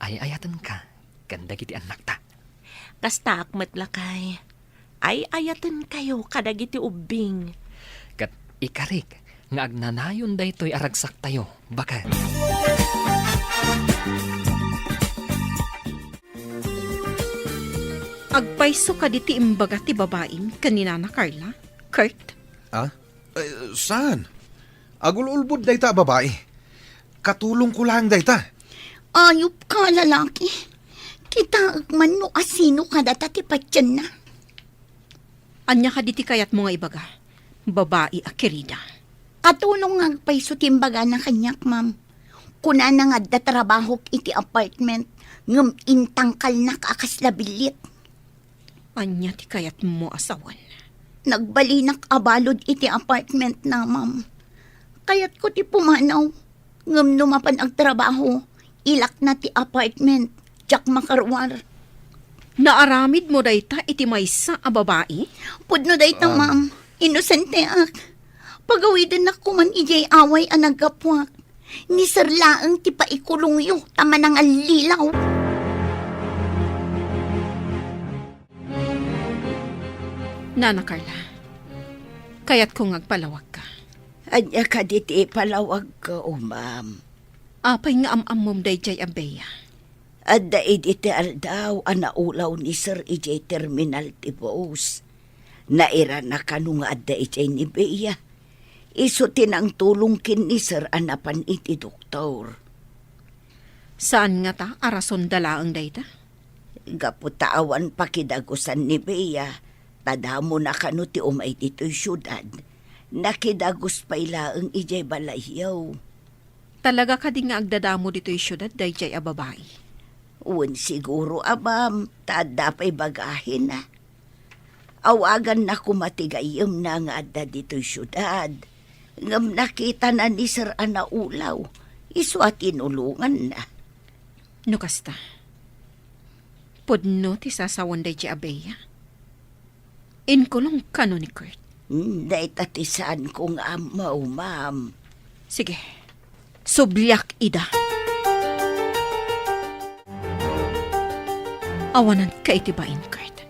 Ay-ayatenka ken dagiti annakta. Kastaak met, lakay. Ay-ayatenkayo kadagiti ubbing. Ket ikarik nga agnanayon daytoy a ragsaktayo, baket. Agpayso kadi ti imbaga ti babaim ken ni Nana Carla, Kurt? Ah? Eh, saan? Agul-ulbod dayta a babai. Katulongko laeng dayta. Ayupka, lalaki. Kitaek man no asino kadata ti patienna. Ania kadi ti kayatmo nga ibaga, babai a kerida? Katulong nga agpayso ti imbagana kaniak, ma'am. Kunana nga adda trabahok iti apartment, ngem intangkalnak a kasla billit. Ania ti kayatmo a sawen? Nagbalinak a balud iti apartmentna, ma'am. Kayatko ti pumanaw. Ngem no mapan agtrabaho, ilakna ti apartment, diak makaruar. Naaramidmo dayta iti maysa a babai? Pudno dayta, Ah. ma'am. Inosenteak. Pagawidennak koman idiay away a naggapuak. Ni Sir laeng ti paikulongyo ta manangallilaw. Nana Carla, kayatko nga agpalawagka. Ania kadi ti ipalawagko, ma'am? Apay nga am-ammom daydiay a Bea? Adda idi ti aldaw a naulaw ni Sir idiay terminal ti bus. Nairana kano nga adda idiay ni Bea. Isu ti nangtulong ken ni Sir a napan iti doktor. Saan ngata a rason da laeng dayta? Gapu ta awan pakidagusan ni Bea, ta damona kano ti umay ditoy siudad. Nakidagus pay laeng idiay balayyo. Talaga kadi nga agdadamo ditoy siudad daydiay a babai? Wen siguro, ma'am, ta adda pay bagahina. Awaganna koma ti gayyemna nga adda ditoy siudad. Ngem nakitana ni Sir a naulaw, isu a tinulonganna. No kasta, pudno ti sasawen daydiay a Bea? Inkulong kano ni Kurt? Hmm, dayta ti saanko nga ammo, ma'am. Sige, subliak ida. Awananka iti bain, Kurt.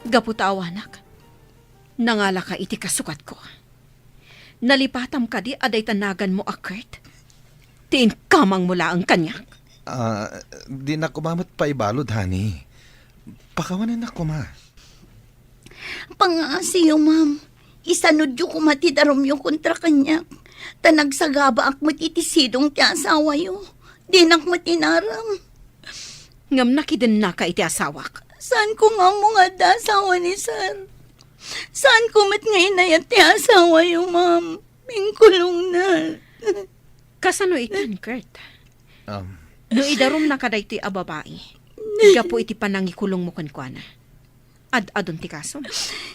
Gapu ta awanak, nangalaka iti kasukatko. Nalipatam kadi a dayta naganmo a Kurt ti inkamangmo laeng kaniak? Ah, dinak koma met paibalud, honey. Pakawanennak koma. Pangaasiyo, ma'am. Isanudyo koma ti darumyo kontra kaniak. Ta nagsagabaak met iti sidong ti asawayo. Dinak met inaram. Ngem nakidennaka iti asawak. Saanko nga ammo nga adda asawa ni Sir. Saanko met nga inayat ti asawayo, ma'am. Inkulongna. Kasano itan, Kurt? Um, No idarumnaka daytoy a babai, gapu iti panangikulongmo kenkuana, ad-adun ti kasom.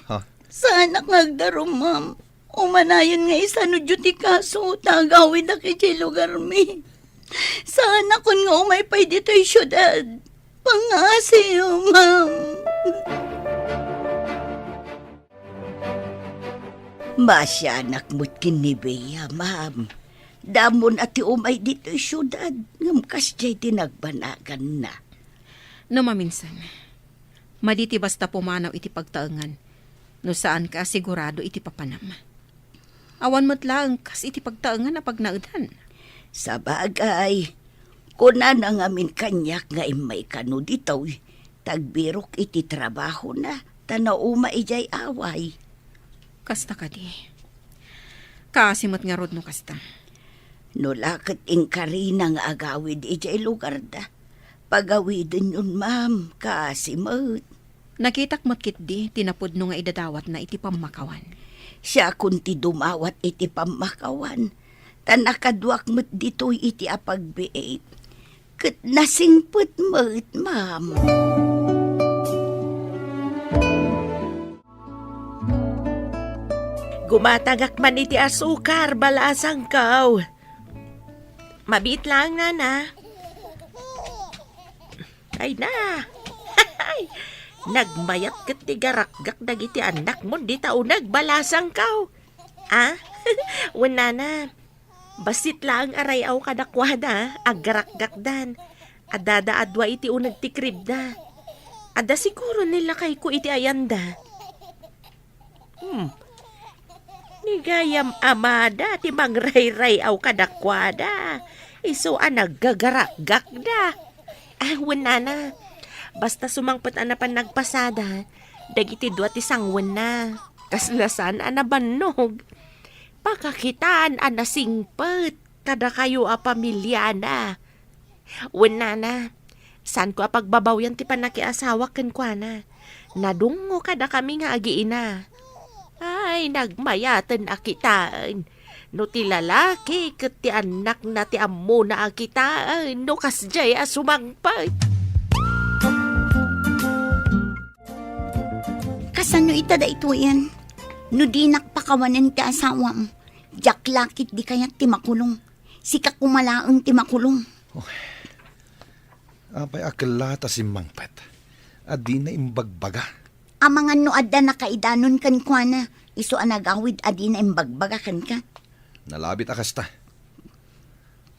Ha? Saanak nga agdarum, ma'am. Umanayon nga isanudyo ti kaso, ta agawidak idiay lugarmi. Saanakon nga umay pay ditoy siudad. Pangngaasim, ma'am. Maasianak met ken ni Bea, ma'am. Damo a ti umay ditoy siudad, ngem kasdiay ti nagbanaganna. No maminsan, madi ti basta pumanaw iti pagtaengan, no saanka a sigurado iti papanam. Awan met laeng kas iti pagtaengan a pagnaedan. Sabagay, kunana ngamin kaniak nga immay kano ditoy, ta agbirok iti trabahona, ta nauma idiay away. Kasta kadi. Kaasi met ngarud no kasta. No la ket inkarina nga agawid idiay lugarda, pagawidenyon, ma'am, kaasi met. Nakitak met ketdi ti napudno nga idadawatna iti pammakawan. Siakon ti dumawat iti pammakawan, ta nakaduak met ditoy iti apagbiit. Ket nasingpet met, ma'am. Gumatangak man iti asukar, balasangko. Mabiit laeng, nana. Ay na. Nagmayat ket ti garakgak dagiti annakmon dita uneg, balasangko. Ah? Wen, nana. Bassit laeng a ray-aw kadakuada, aggarakgakdan. Addada a dua iti uneg ti kribda. Adda siguro ni lakayko iti ayanda. Hmm. Ni gayam amada ti mangrayray-aw kadakuada. Isu a naggagarakgakda. Ah, wen, nana. Basta sumangpet a napan nagpasada, dagiti dua ti sangwenna. Kasla saan a nabannog. Pakakitaan a nasingpet kadakayo a pamiliana. Wen, nana, saanko a pagbabawyan ti pannakiasawak kenkuana. Nadungngo kadakami nga agiina. Ay, nagmayaten a kitaen. No ti lalaki ket ti annakna ti ammona a kitaen, no kasdiay a sumangpet. Kasano ita daytoyen? No dinak pakawanen ti asawam, diak la ketdi kayat ti makulong. Sika koma laeng ti makulong. Apay a kella ta simmangpet a dina imbagbaga? Amangan no adda nakaidanon kenkuana, isu a nagawid a dina imbagbaga kenka. Nalabit a kasta.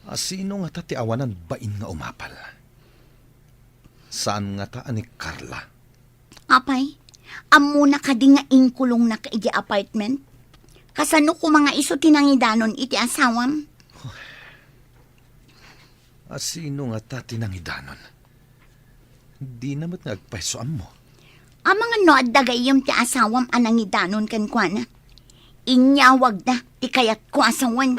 A sino ngata ti awanan bain nga umapal? Saan ngata a ni Carla? Apay, ammona kadi nga inkulongnak idiay apartment? Kasano koma nga isu ti nangidanon iti asawam? A sino ngata ti nangidanon? Dina met nga agpayso ammo. Amangan no adda gayyem ti asawam a nangidanon kenkuana. Inyawagda ti kayatko a sawen.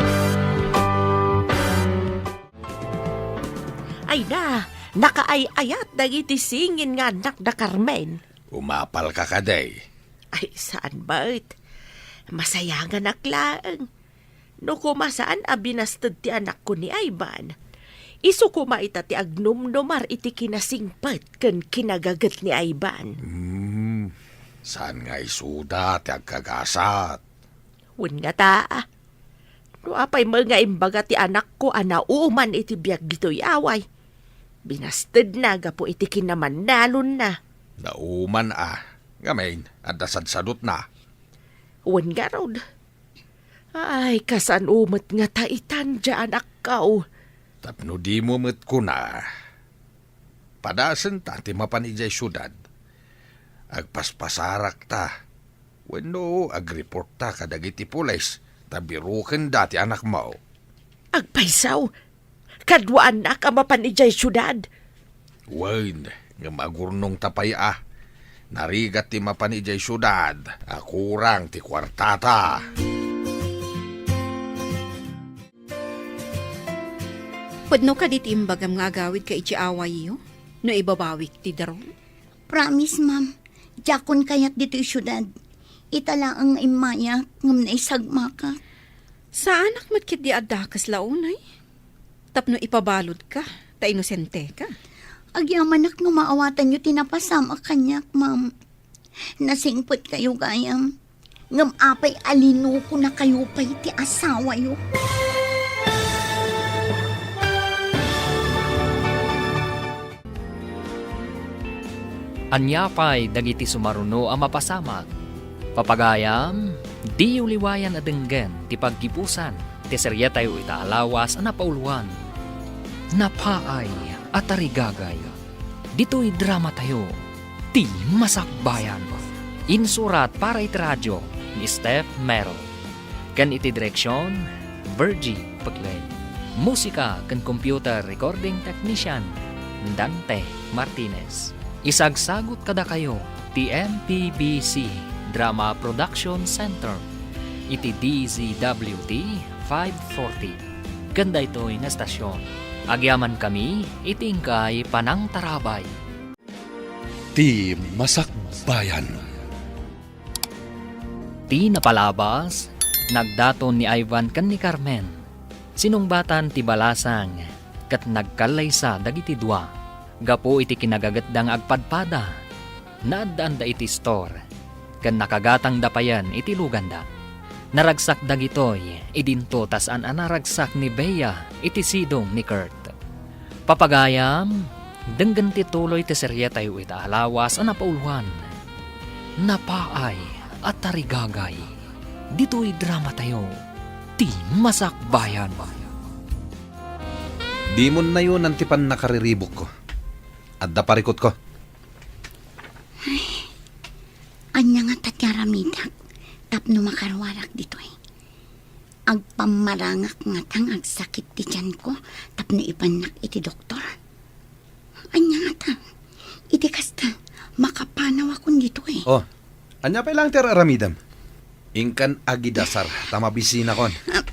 Ay na, nakaay-ayat dagiti singin nga annak da Carmen. Umapalka kadi? Ay, saan met. Masayanganak laeng. No koma saan a binasted ti anakko ni Ivan, isu koma ita ti agnumnumar iti kinasingpet ken kinagaget ni Ivan. Hmm, saan nga isuda ti agkagasat? Wen ngata, no apay met nga imbaga ti anakko a nauman iti biag ditoy away, binastedna gapu iti kinamannalonna. Nauman a, ngamin, adda sadsadutna. Wen ngarud, ay, kasano met ngata itan, dia anakko? Tapno dimo met kuna, padasenta ti mapan idiay siudad. Agpaspasarakta wenno agreportta kadagiti pulis ta birokenda ti anakmo. Agpayso, kaduaannak a mapan idiay siudad. Wen, ngem agurnongta pay a. Narigat ti mapan idiay siudad a kurang ti kuartata. Pudno kadi ti imbagam nga agawidka iti awayyo no ibabawik ti darum? Promise, ma'am. Diakon kayat ditoy siudad. Ita laeng nga immayak ngem naisagmakak. Saanak met ketdi adda kasla unay? Tapno ipabaludka, ta inosenteka. Agyamanak no maawatanyo ti napasamak kaniak, ma'am. Nasingpetkayo gayam. Ngem apay a linukonakayo pay ti asawayo? Ania pay dagiti sumaruno a mapasamak? Papagayam, diyo liwayan a denggen ti paggibusan ti serietayo ita a lawas a napauluan, Napaay a Tarigagay. Ditoy dramatayo, Ti Masakbayan. Insurat para iti radio ni Steph Merrill. Ken iti direksion, Virgie Paglen. Musika ken computer recording technician, Dante Martinez. Isagsagut kadakayo ti M P B C Drama Production Center iti D Z W T five forty. Ken daytoy nga estasion, agyamankami iti inkay panangtarabay. Ti Masakbayan. Ti napalabas, nagdaton ni Ivan ken ni Carmen. Sinungbatan ti balasang ket nagkallaysa dagiti dua. Gapu iti kinagagetda nga agpadpada, naaddaanda iti istor ken nakagatangda payen iti luganda. Naragsak dagitoy idinto ta saan a naragsak ni Bea iti sidong ni Kurt. Papagayam, denggen ti tuloy ti serietayo ita a lawas a napauluan, Napaay a Tarigagay. Ditoy dramatayo, Ti Masakbayan. Dimon nayonan ti pannakariribukko. Adda parikutko. Ania ngata ti aramidak tapno makaruarak ditoy? Agpammarangak ngata nga agsakit ti tianko tapno ipannak iti doktor? Ania ngata? Iti kasta, makapanawakon ditoy. Oh, ania pay laeng ti ar-aramidem? Inkan agidasar ta mabisinakon. Ah,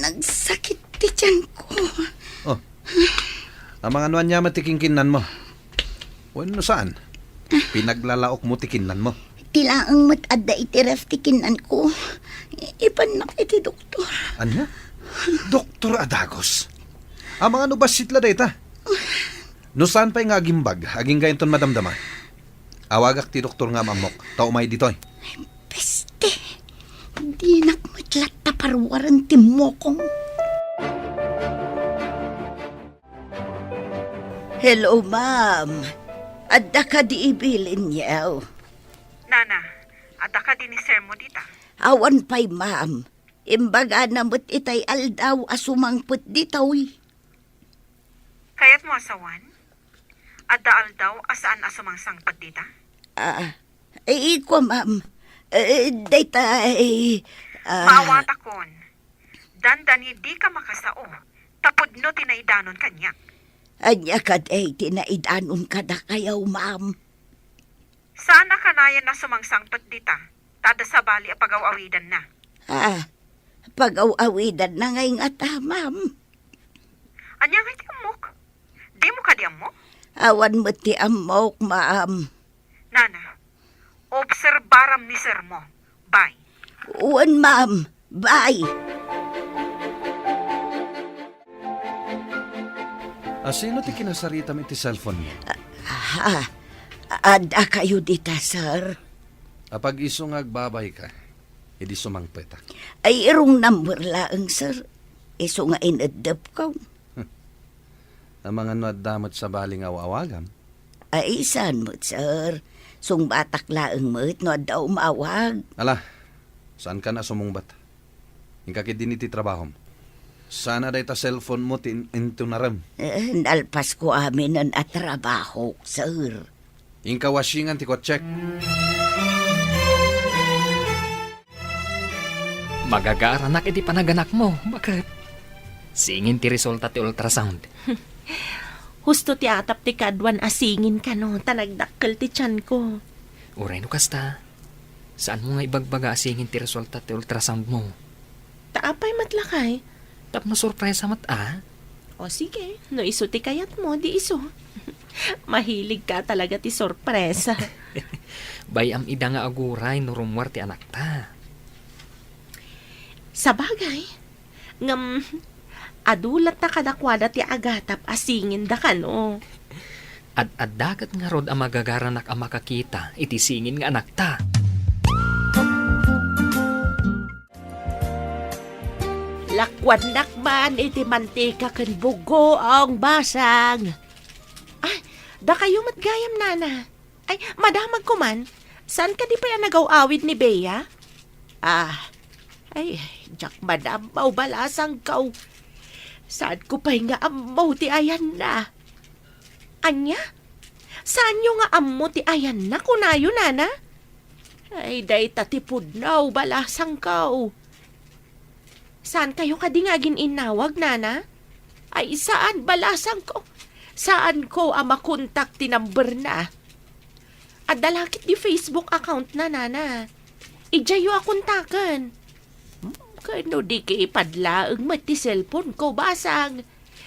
nagsakit ti tianko. Oh, amangan no ania met ti kinkinnanmo? Wenno saan? Pinaglalaokmo ti kinnanmo? Ti laeng met adda iti ref ti kinnanko. Ipannak iti doktor. Ania? Doktor a dagus? Amangan no bassit la dayta? No saan pay nga agimbag, agingga inton madamdama. Awagak ti doktor nga am-ammok, ta umay ditoy. Peste! Dinak met latta paruaren ti mokong. Hello, ma'am. Adda kadi ibilin, yaw? Nana, adda kadi ni sir mo dita? Awan pay, ma'am. Imbagana met itay aldaw a sumangpet ditoy. Kayatmo a sawen? Adda aldaw a saan a sumangsangpet dita? Ah, eh, kua, ma'am. Eh, dayta, eh, ah. Maawatakon. Dandani dika makasao, ta pudno ti naidanon kaniak. Ania kadi ti naidanon kadakayaw, ma'am? Saan a kanayon a sumangsangpet dita, ta adda sabali a pagaw-awidanna. Ah, pagaw-awidanna ngay ngata, ma'am. Ania ngay ti ammok? Dimo kadi ammo? Awan met ti ammok, ma'am. Nana, obserbaram ni sir mo. Bye. Wen, ma'am. Bye. A, sino ti kinasaritam iti cellphone mo? Ah, adda kayo dita, sir? Apag isu nga agbabayka, idi sumangpetak. Ay, wrong number laeng, sir. Isu nga ineddepko. Amangan no adda met sabali nga aw-awagam? Ay, saan met, sir? Sungbatak laeng met no adda umawag. Ala, saankan a sumungbat. Inka ketdin iti trabahom. Saan a dayta cellphone mo ti in-, intunarem? Eh, nalpasko aminen a trabahok, sir. Inka washingan ti kotsek. Magagaaranak iti panaganakmo, baket. Singin ti resulta ti ultrasound. Husto ti atap ti kaaduan a singin kano, ta nagdakkel ti tianko. Uray no kasta, saanmo nga ibagbaga a singin ti resulta ti ultrasound mo? Ta apay met lakay? Tapno sorpresa met a. O sige, no isu ti kayatmo, di isu. Mahilig ka talaga ti sorpresa. Bay-am ida nga aguray no rummuar ti anakta. Sabagay, ngem adu latta kadakuada ti agatap a singinda kano. Ad-adda ket ngarud a magagaranak a makakita iti singin nga anakta. Lakuannak man iti mantika ken bugoong, Basang. Ay, dakayo met gayam, Nana. Ay, madamagko man. Saan kadi pay a nagaw-awid ni Bea? Ah, ay, diak man ammo, Balasangko. Saanko pay nga ammo ti ayanna. Ania? Saanyo nga ammo ti ayanna, kunayo, Nana? Ay, dayta ti pudno, Balasangko. Saan kayo kadi nga agin-innawag, Nana? Ay, saan, Balasangko. Saanko a makontak ti number na. Adda la ket di Facebook account na, Nana. Idiayyo a kontaken. Hmm, ken no di ket ipadlaeng met ti cellphone ko, Basang.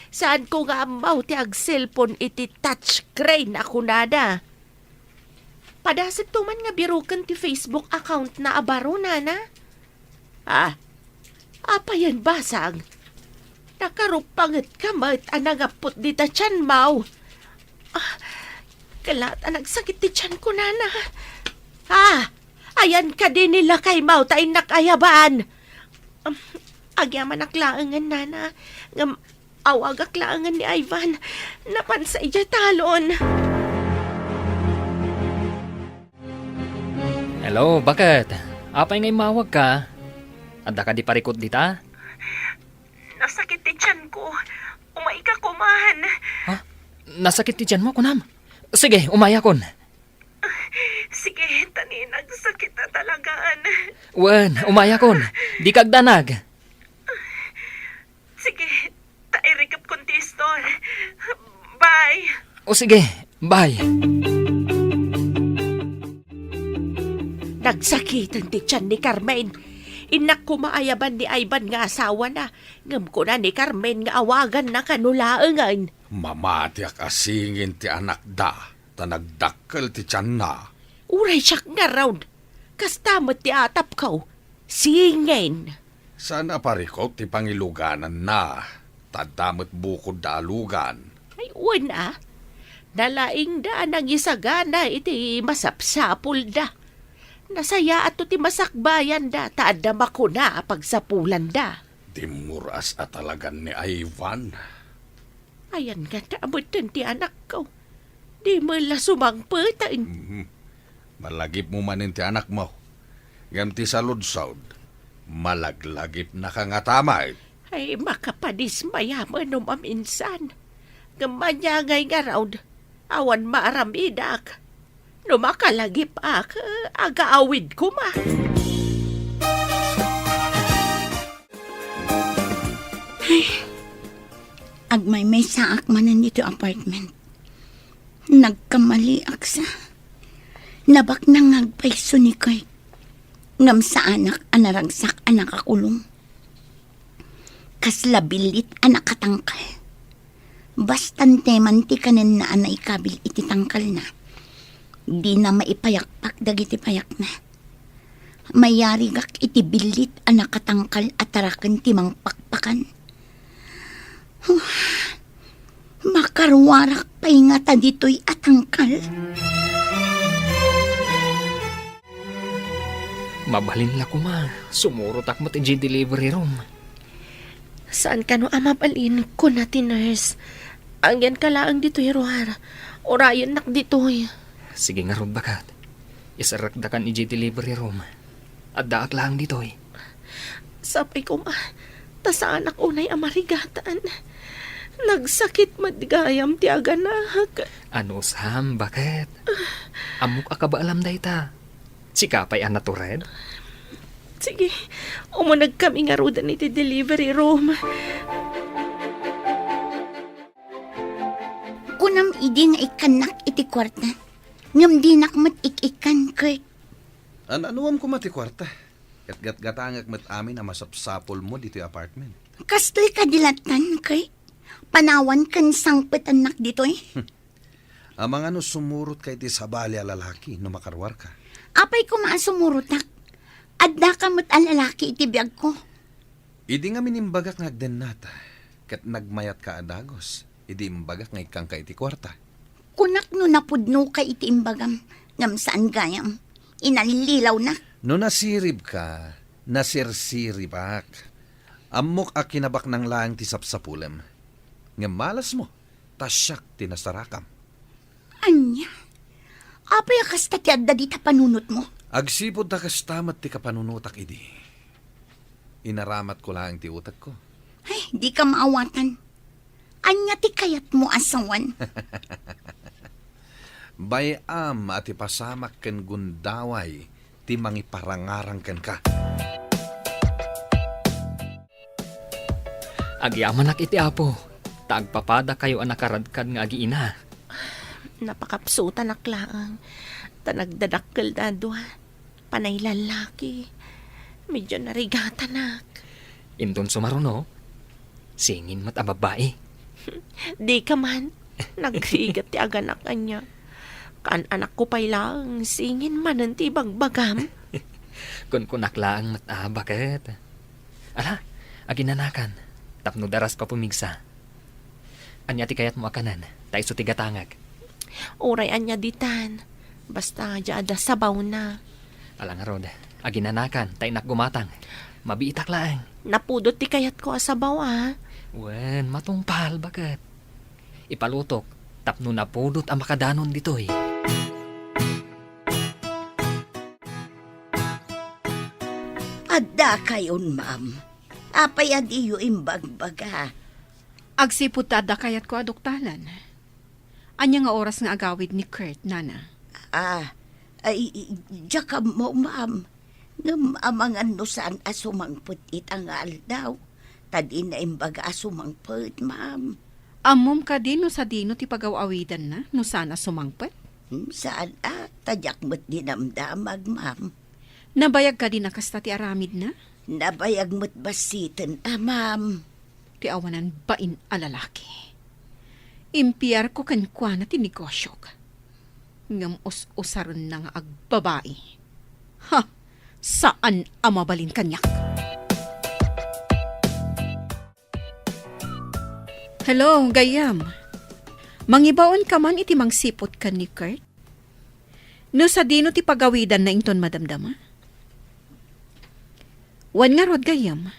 Saanko nga ammo ti ag-cellphone iti touchscreen a kunada. Padasekto man nga biroken ti Facebook account na a baro, Nana. Ah, apayen, Basang? Nakarupangetka met a nangappot dita tianmo. Ah, kalat a nagsakit ti tianko, Nana. Ah, ayan kadi ni lakaymo ta innak ayaban. Um, agyamanak laengen, Nana. Ngem awagak laengen ni Ivan. Napansa idiay talon. Hello, baket? Apay nga immawagka? Adda kadi parikut dita? Nasakit ti tianko. Umayka koman. Ha? Nasakit ti tianmo, kunam? Sige, umayakon. Sige, ta ni nagsakit a talagaan. Wen, umayakon. Dika agdanag. Sige, ta irikepkon ti istor. Bye. O sige, bye. Nagsakiten ti tian ni Carmen. Innak koma ayaban ni Ivan nga asawana, ngem kuna ni Carmen nga awaganna kano laengen. Mamatiak a singin ti anakda, ta nagdakkel ti tianna. Uray siak ngarud, kasta met ti atapko, singin. Saan a parikut ti pangilugananna, ta adda met bukodda a lugan. Ay, wen a. Nalaingda a nangisagana iti masapsapulda. Nasayaatto ti masakbayanda ta adda makuna a pagsapulanda. Dimmuras a talagan ni Ivan. Ayan nga ta amutan ti anakko. Di mo la sumangpeten. Mhm. Malagipmo manen ti anakmo. Ngem ti saludsod, malaglagipnaka ngata met. Ay, makapadismaya man no maminsan. Ngem ania ngay ngarud, awan maaramidak. No makalagip-ak, agaawid koma. Ay, agmaymaysaak manen iti apartment. Nagkamaliak sa. Nabaknang nga agpayso ni Kurt. Ngem saanak a naragsak a nakakulong. Kasla billit a nakatangkal. Basta nte man ti kanenna a naikabil iti tangkalna, dina maipayakpak dagiti payakna. Mayarigak iti billit a nakatangkal a taraken ti mangpakpakan. Huh, makaruarak pay ngata ditoy a tangkal. Mabalin la koma, sumurotak met idiay delivery room. Saan kano a mabalin, kuna ti nurse. Agyanka laeng ditoy ruar. Urayennak ditoy. Sige ngarud, baket. Iserrekdakan idiay delivery room. Addaak laeng ditoy. Sapay koma, ta saanak unay a marigatan. Nagsakit met gayam ti aganak. Anusam, baket? Ammok a kabaalam dayta. Sika pay a natured? Sige, umunegkami ngaruden iti delivery room. Kunam idi nga ikkannak iti kuarta, ngem dinak met ik-ikkan, Kurt. An-anuam koma ti kuarta? Ket gatgatangek met amin a masapsapulmo ditoy apartment. Kasla kadi lattan, Kurt? Panawan ken sangpetannak ditoy. Amangan no sumurotka iti sabali a lalaki no makaruarka. Apay koma a sumurotak? Addaka met a lalaki iti biagko. Idi ngamin imbagak nga agdennata, ket nagmayatka a dagus, idi imbagak nga ikkangka iti kuarta. Kunak no napudnoka iti imbagam, ngem saan gayam. Inallilawnak. No nasiribka, nasirsiribak. Ammok a kinabaknang laeng ti sapsapulem. Ngem malasmo, ta siak ti nasarakam. Ania? Apay a kasta ti adda dita panunotmo? Agsipud ta kasta met ti kapanunotak idi. Inaramatko laeng ti utekko. Ay, dika maawatan. Ania ti kayatmo a sawen? Bay-am a ti pasamak ken gundaway ti mangiparangarang kenka. Agyamanak iti Apo, ta agpapadakayo a nakaradkad nga agiina. Napakapsutanak laeng, ta nagdadakkelda a dua. Panay lallaki. Medyo narigatanak. Inton sumaruno, singin met a babbai. Dika man. Nagrigat ti aganak ania. Kaan-anakko pay laeng, singin manen ti ibagbagam. Kunkunak laeng met a baket. Ala, aginanakan, tapno darasko a pumigsa. Ania ti kayatmo a kanen? Ta isu ti gatangek. Uray ania ditan. Basta, dia adda sabawna. Ala ngarud, aginanakan, ta innak gumatang. Mabiitak laeng. Napudot ti kayatko a sabaw, a. Wen, matungpal, baket. Ipalutok, tapno napudot a makadanon ditoy. Adda kayon, ma'am. Apay a diyo imbagbaga? Agsipud ta adda kayatko a duktalan. Ania nga oras nga agawid ni Kurt, nana? Ah, ay, diak ammo, ma'am. Ngem amangan no saan a sumangpet ita nga aldaw, ta dina imbaga a sumangpet, ma'am. Ammom kadi no sadino ti pagaw-awidanna no saan a sumangpet? Hmm, saan a, ta diak met dinamdamag, ma'am. Nabayag kadi a kasta ti aramidna? Nabayag met bassiten a, ma'am. Ti awanan bain a lalaki. Impiarko kenkuana ti negosiok. Ngem us-usarenna nga agbabai. Ha! Saan a mabalin kaniak. Hello, gayyem. Mangibaonka man iti mangsiput ken ni Kurt? No sadino ti pagawidanna inton madamdama? Wen ngarud, gayyem,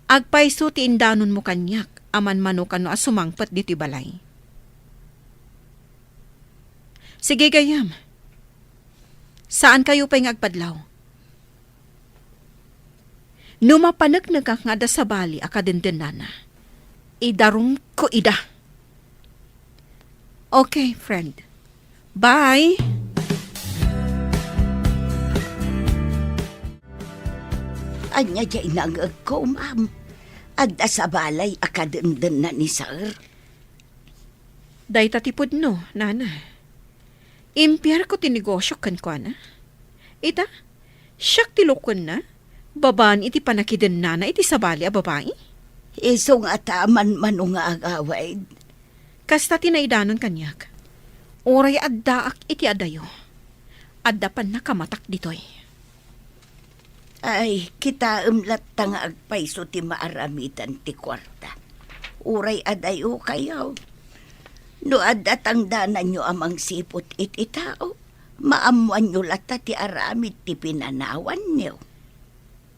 agpayso ti indanonmo kaniak a manmano kano a sumangpet ditoy balay. Sige, gayyem. Saankayo pay nga agpadlaw. No mapaneknekak nga adda sabali a kadendennana, idarumko ida. Okay, friend. Bye! Ania diay nangngegko, ma'am? Adda sabali a kadendenna ni sir? Dayta ti pudno, nana. Impiarko ti negosio kenkuana. Ita, siak ti lukuenna, babaen iti pannakidennana iti sabali a babai. Isu ngata a manmano nga agawid. Kasta ti naidanon kaniak. Uray addaak iti adayo, adda pannakamatak ditoy. Ay, kitaem latta nga agpayso ti maaramidan ti kuarta. Uray adayo kayo. No adda tangdananyo a mangsiput iti tao, maammoanyo latta ti aramid ti pinanawanyo.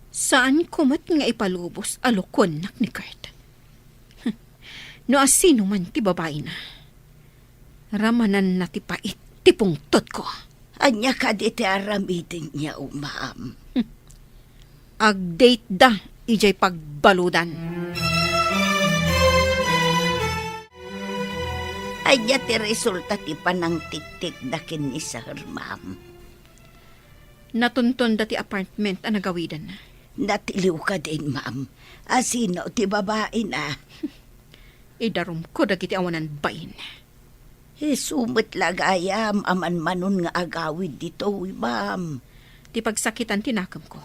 Saanko met nga ipalubos a lukuennak ni Kurt. No asino man ti babaina, ramananna ti pait ti pungtotko. Ania kadi ti aramidenyo, ma'am? Agdateda idiay pagbaludan. Ania ti resulta ti panangtiktikda ken ni sir, ma'am? Natuntonda ti apartment a nagawidanna. Natiliw kadin, ma'am. Asino ti babaina? Idarumko dagiti awanan bain. Isu met la gayam a manmanon nga agawid ditoy, ma'am. Ti pagsakitan ti nakemko.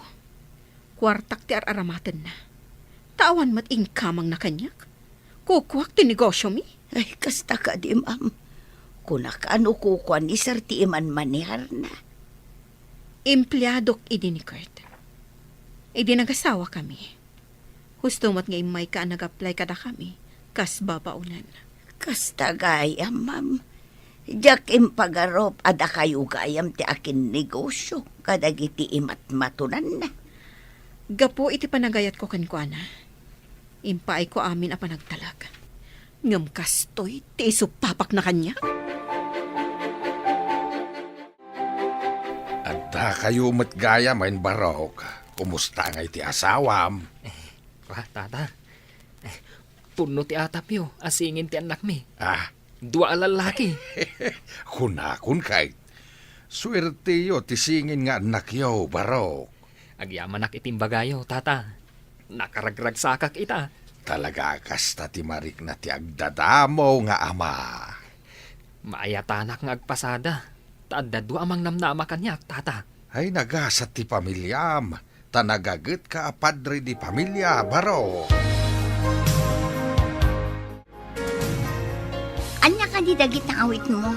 Kuartak ti ar-aramatenna. Ta awan met inkamangna kaniak. Kukuak ti negosyomi? Ay, kasta kadi, ma'am. Kunak a no kukua ni sir ti imanmaneharna. Empleadok idi ni Kurt. Idi nagasawakami, husto met nga immayka a nag-apply kadakami kas babaonan. Kasta gayam, ma'am. Diak impagarup a dakayo gayam ti akinnegosyo kadagiti imatmatonanna. Gapu iti panagayatko kenkuana, impaayko amin a panagtalek. Ngem kastoy ti isupapakna kaniak. Addakayo met gayam a imbarok. Kumusta ngay ti asawam? Ah, tata. Eh, punno ti atapyo a singin ti annakmi. Ah. Dua a lallaki. Kunakon, Kurt. Suerteyo ti singin nga annakyo, barok. Agyamanak iti imbagayo, tata. Nakaragragsakak ita. Talaga kasta ti marikna ti agdadamo nga ama. Maayatanak nga agpasada, ta adda dua a mangnamnama kaniak, tata. Ay, nagasat ti pamiliam, ta nagagetka a padre de pamilya, baro. Ania kadi dagiti awitmo?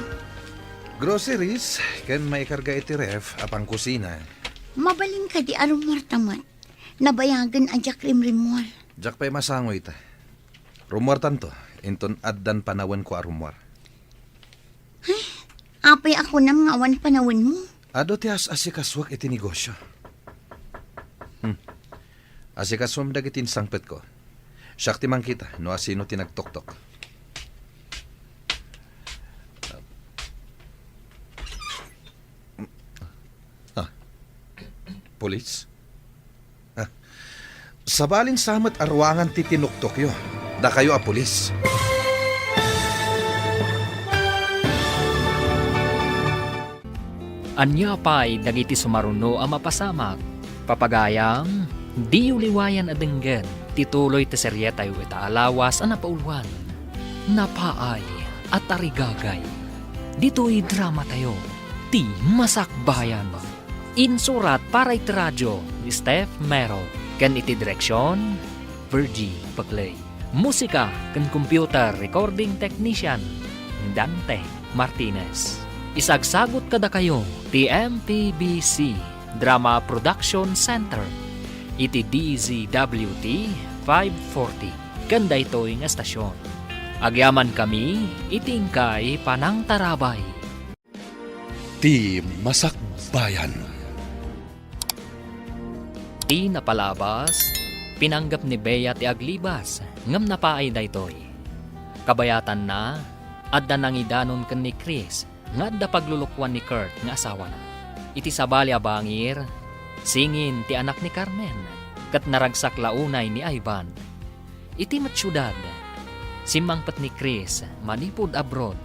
Groceries, ken maikarga iti ref a pangkusina. Mabalin kadi a rummuarta met? Nabayagen a diak rimrimmuar. Diak pay masango ita. Rummuartanto, inton addan panawenko a rummuar. Ay, apay a kunam nga awan panawenmo? Adu ti as-asikasuak iti negosyo. Hmm. Asikasom dagiti insangpetko. Siak ti mangkita no asino ti nagtoktok. Ah. Pulis? Ah. Sabalin sa met a ruangan ti tinuktokyo, dakayo a pulis. Ania pay dagiti sumaruno a mapasamak? Papagayam, diyo liwayan a denggen ti tuloy ti serietayo ita a lawas a napauluan, Napaay a Tarigagay. Ditoy dramatayo, ti Masakbayan. Insurat para iti radio ni Steph Mero, ken iti direksion, Virgie Paclay. Musika ken computer recording technician, Dante Martinez. Isagsagut kadakayo ti M P B C Drama Production Center iti D Z W T five forty ken daytoy nga estasion. Agyamankami iti inkay panangtarabay. Ti Masakbayan. Ti napalabas, pinanggep ni Bea ti aglibas, ngem napaay daytoy. Kabayatanna, adda nangidanon ken ni Chris nga adda paglulukoan ni Kurt nga asawana. Iti sabali a bangir, singin ti anak ni Carmen, ket naragsak la unay ni Ivan. Iti met siudad, simmangpet ni Chris manipud abroad.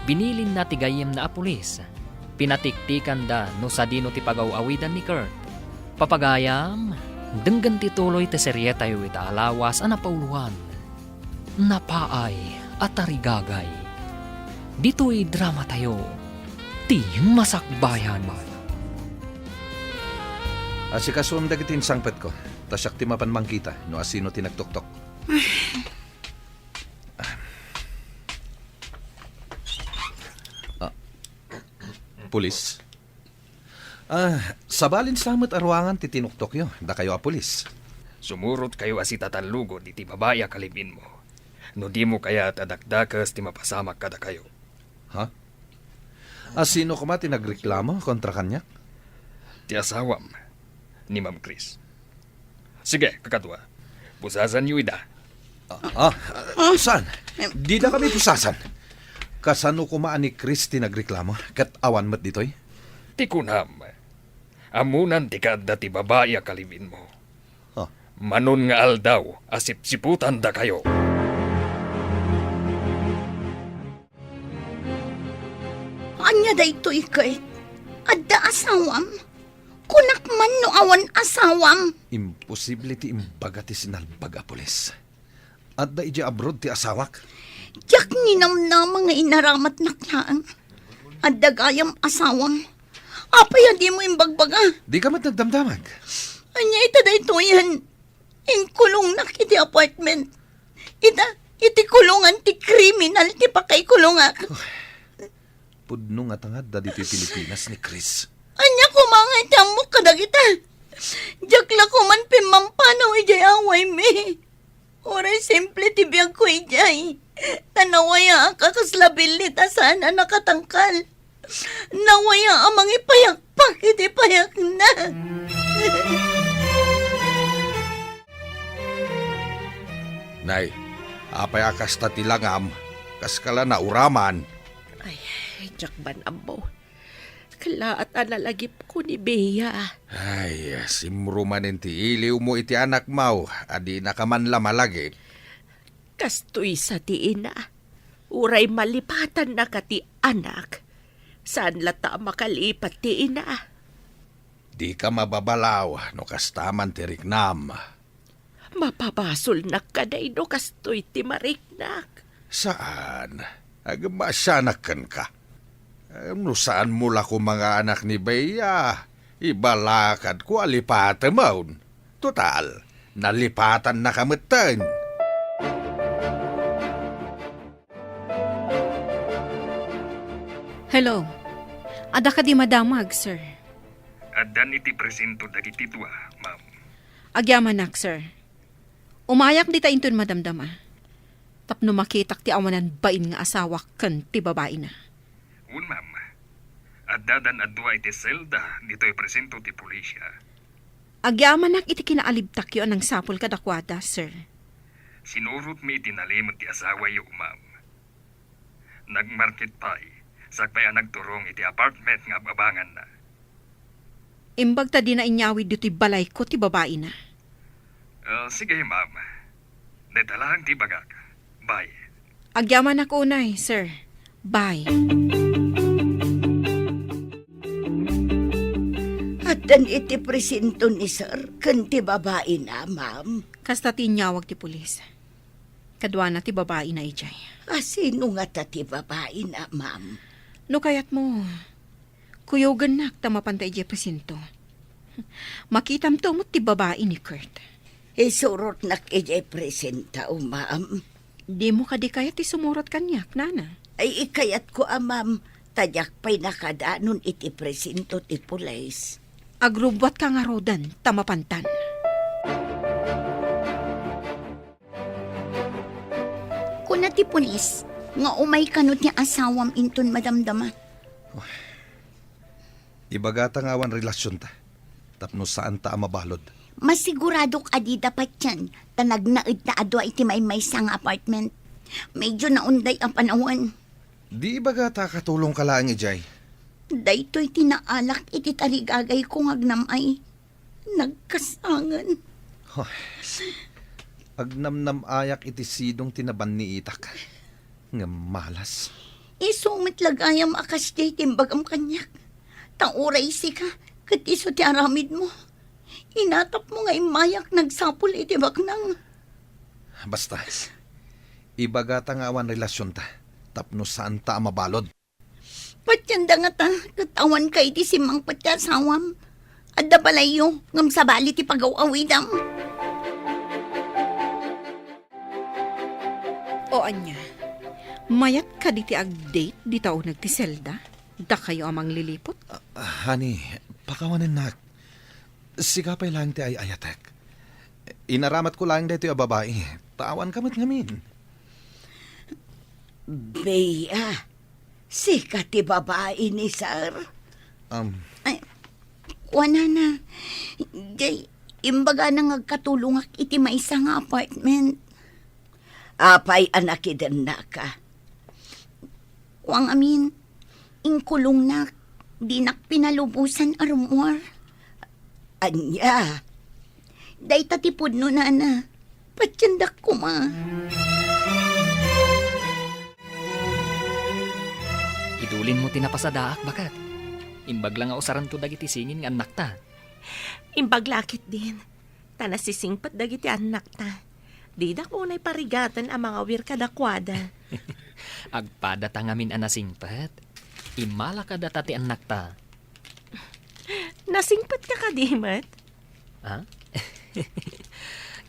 Binilinna ti gayyemna a pulis. Pinatiktikanda no sadino ti pagaw-awidan ni Kurt. Papagayam, denggen ti tuloy ti serietayo ita a lawas a napauluan, Napaay a Tarigagay. Ditoy dramatayo, ti Masakbayan. Asikasuem dagiti insangpetko, ta siak ti mapan mangkita no asino ti nagtoktok. Ah, pulis? Ah, sabalin sa met a ruangan ti tinuktokyo, dakayo a pulis. Sumurotkayo a sitatallugon iti babai a kalib-inmo. No dimo kayat a dakdakes ti mapasamak kadakayo. Ha? Asino koma ti nagreklamo kontra kaniak? Ti asawam, ni Ma'am Chris. Sige, kakadua. Pusasanyo ida. Ah, ah, saan? Dida kami pusasan. Kasano koma a ni Chris ti nagreklamo, ket awan met ditoy? Ti kunam, ammonan ti kaadda ti babai a kalib-inmo. Ah. Manon nga aldaw a sipsiputandakayo. Ania daytoy, Kurt? Adda asawam? Kunak man no awan asawam. Imposible ti imbaga ti sinalbag a pulis. Adda idiay abroad ti asawak. Diak ninamnama nga inaramatnak laeng. Adda gayam asawam. Apay a dimo imbagbaga? Dika met nagdamdamag. Ania ita daytoyen? Inkulongnak iti apartment. Ita, Iti kulungan ti kriminal ti pakaikulongak. Pudno nga tangadda ditoy Pilipinas ni Chris. Ania koma nga iti ammok kadagita? Diak la koman pimmampanaw idiay awaymi. Uray simple ti biagko idiay. Ta nawayaak a kasla billit a saan a nakatangkal. Nawaya a mangipayakpak iti payakna. Nay, apay a kasta ti langam? Kaskala nauraman? Ay, diak man ammo. Kalaat a nalagipko ni Bea. Ay, simro manen ti iliwmo iti anakmo a dinaka man la malagip. Kastoy sa ti ina. Uray malipatannaka ti anak, saan latta a makalipat ti ina. Dika mababalaw no kasta man ti riknam. Mapabasolnak kadi no kastoy ti mariknak? Saan. Agmasianak kenka. Em, no saanmo la koma nga anak ni Bea, ibalakadko a lipatemon. Total, nalipatannaka metten. Hello. Adda kadi madamag, sir? Addan iti presinto dagiti dua, ma'am. Agyamanak, sir. Umayak dita inton madamdama. Tapno makitak ti awanan bain nga asawak ken ti babaina. Wen, ma'am. Addadan a dua iti selda ditoy presinto ti pulisya. Agyamanak iti kinaalibtakyo a nangsapul kadakuada, sir. Sinurotmi iti nalimed ti asawayo, ma'am. Nagmarket pay, sakbay a nagturong iti apartment nga ab-abanganna. Imbag ta dina inyawid ditoy balayko ti babaina. Ah, sige, ma'am. Dayta laeng ti ibagak. Bye. Agyamanak unay, sir. Bye. Addan iti presinto ni sir ken ti babaina, ma'am. Kasta ti inyawag ti pulis. Kaduana ti babaina idiay. A, sino ngata ti babaina, ma'am? No kayatmo, kuyogennak ta mapanta idiay presinto. Makitamto met ti babai ni Kurt. Isurotnak idiay presinto, ma'am. Dimo kadi kayat ti sumurot kaniak, nana? Ay, ikayatko a, ma'am, ta diak pay nakadanon iti presinto ti pulis. Agrubbuatka ngaruden ta mapantan. Kuna ti pulis nga umay kano ti asawam inton madamdama. Ibagata nga awan relasionta tapno saanta a mabalud. Masiguradok a dida patien ta nagnaedta a dua iti maymaysa nga apartment. Medyo naunday a panawen. Di ibagata a katulongka laeng idiay. Daytoy ti naalak iti tarigagayko nga agnam-ay. Nagkasangen. Hoy, agnamnam-ayak iti sidong ti nabanniitak. Ngem malas. Isu met la gayam a kasdiay ti imbagam kaniak. Ta uray sika, ket isu ti aramidmo. Inatapmo nga immayak nagsapul iti baknang. Basta, ibagata nga awan relasionta tapno saanta a mabalud. Patienda ngata, ket awanka iti simmangpet ti asawam. Adda balayyo, ngem sabali ti pagaw-awidam. O ania, mayat kadi ti ag-date dita uneg ti selda? Dakayo a mangliliput? Ah, honey, pakawanennak. Sika pay laeng ti ay-ayatek. Inaramatko laeng daytoy a babai. Ta awanka met ngamin. Bea, sika ti babai ni sir? Um, Ay, kuanana. Jay, imbagana nga agkatulongak iti maysa nga apartment. Apay a nakidennaka? Kuang amin, inkulongnak, dinak pinalubosan a rummuar. Ania? Dayta ti pudno, nana. Patiendak koma. Idulinmo ti napasadaak, baket. Imbag la nga usaranto dagiti singin nga annakta. Imbag la ketdin. Ta nasisingpet dagiti annakta. Didak unay parigaten a mangawir kadakuada. Agpadata ngamin a nasingpet. Immala kadata ti annakta. Nasingpetka kadi met? Ha?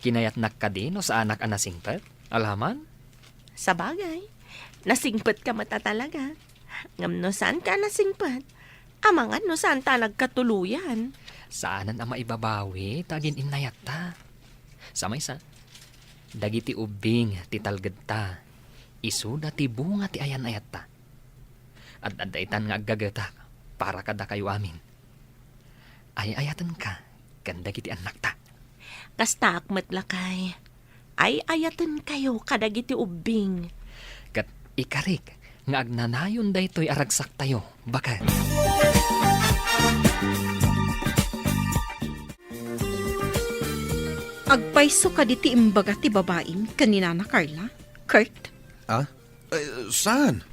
Kinayatnak kadi no saanak a nasingpet? Alaman? Sabagay, nasingpetka met a talaga. Ngem no saanka a nasingpet, amangan no saanta a nagkatuloyan. Saanen a maibabawi ta agin-innayatta. Sa maysa, dagiti ubbing ti talgedta, isuda ti bunga ti ayan-ayatta. Ad-adda itan nga aggagetak para kadakayo amin. Ay-ayatenka ken dagiti annakta. Kastaak met, lakay. Ay-ayatenkayo kadagiti ubbing. Ket ikarik nga agnanayon daytoy a ragsaktayo, baket. Agpayso kadi ti imbaga ti babaim ken ni Nana Carla, Kurt? Ah? Eh, saan?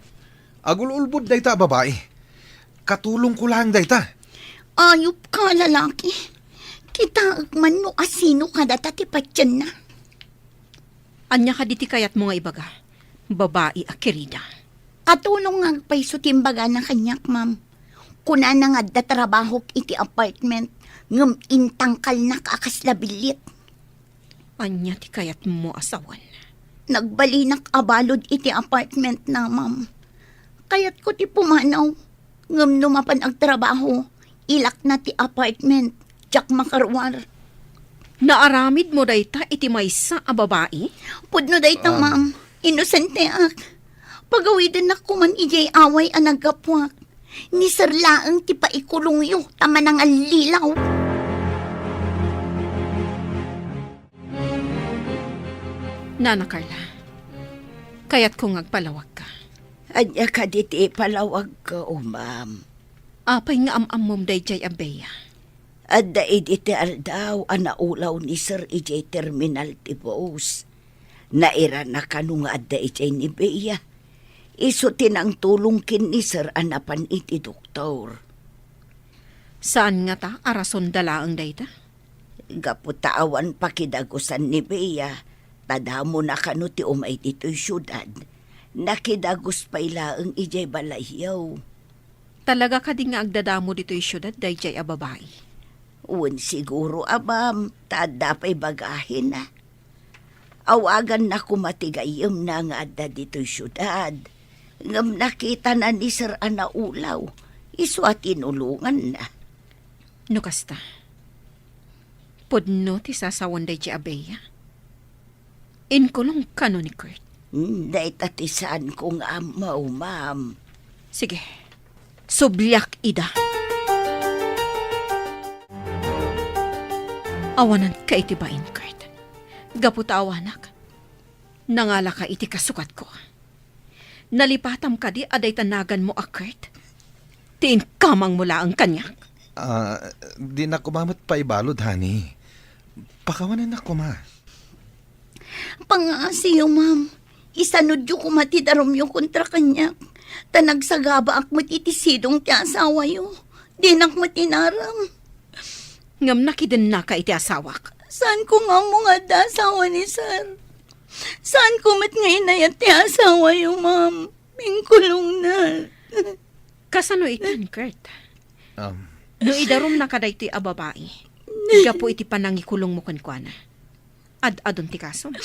Agul-ulbod dayta a babai. Katulongko laeng dayta. Ayupka, lalaki. Kitaek man no asino kadata ti patienna. Ania kadi ti kayatmo nga ibaga, babai a kerida? Katulong nga agpayso ti imbagana kaniak, ma'am. Kunana nga adda trabahok iti apartment, ngem intangkalnak a kasla billit. Ania ti kayatmo a sawen? Nagbalinak a balud iti apartmentna, ma'am. Kayatko ti pumanaw. Ngem no mapan agtrabaho, ilakna ti apartment, diak makaruar. Naaramidmo dayta iti maysa a babai? Pudno dayta, Ah. ma'am. Inosenteak. Pagawidennak koman idiay away a naggapuak. Ni Sir laeng ti paikulongyo ta manangallilaw. Nana Carla, kayatko nga agpalawagka. Ania kadi ti ipalawagko, ma'am? Apay nga am-ammom daydiay a Bea? Adda idi ti aldaw a naulaw ni Sir idiay terminal ti bus. Nairana kano nga adda idiay ni Bea. Isu ti nangtulong ken ni Sir a napan iti doktor. Saan ngata a rason da laeng dayta? Gapu ta awan pakidagusan ni Bea, ta damona kano ti umay ditoy siudad. Nakidagus pay laeng idiay balayyo. Talaga kadi nga agdadamo ditoy siudad daydiay a babai? Wen, siguro a, ma'am, ta adda pay bagahina. Awaganna koma ti gayyemna nga adda ditoy siudad. Ngem nakitana ni Sir a naulaw, isu a tinulonganna. No kasta, pudno ti sasawen daydiay a Bea? Inkulong kano ni Kurt? Hmm, dayta ti saanko nga ammo, ma'am. Sige, subliak ida. Awananka iti bain, Kurt. Gapu ta awanak, nangalaka iti kasukatko. Nalipatam kadi a dayta naganmo a Kurt ti inkamangmo laeng kaniak? Ah, dinak koma met paibalud, honey. Pakawanennak koma. Pangaasiyo, ma'am. Isanudyo koma ti darumyo kontra kaniak. Ta nagsagabaak met iti sidong ti asawayo. Dinak met inaram. Ngem nakidennaka iti asawak. Saanko nga ammo nga adda asawa ni Sir. Saanko met nga inayat ti asawayo, ma'am. Inkulongna. Kasano itan, Kurt? Um. No idarumnaka daytoy a babai, gapu iti panangikulongmo kenkuana, ad-adun ti kasom?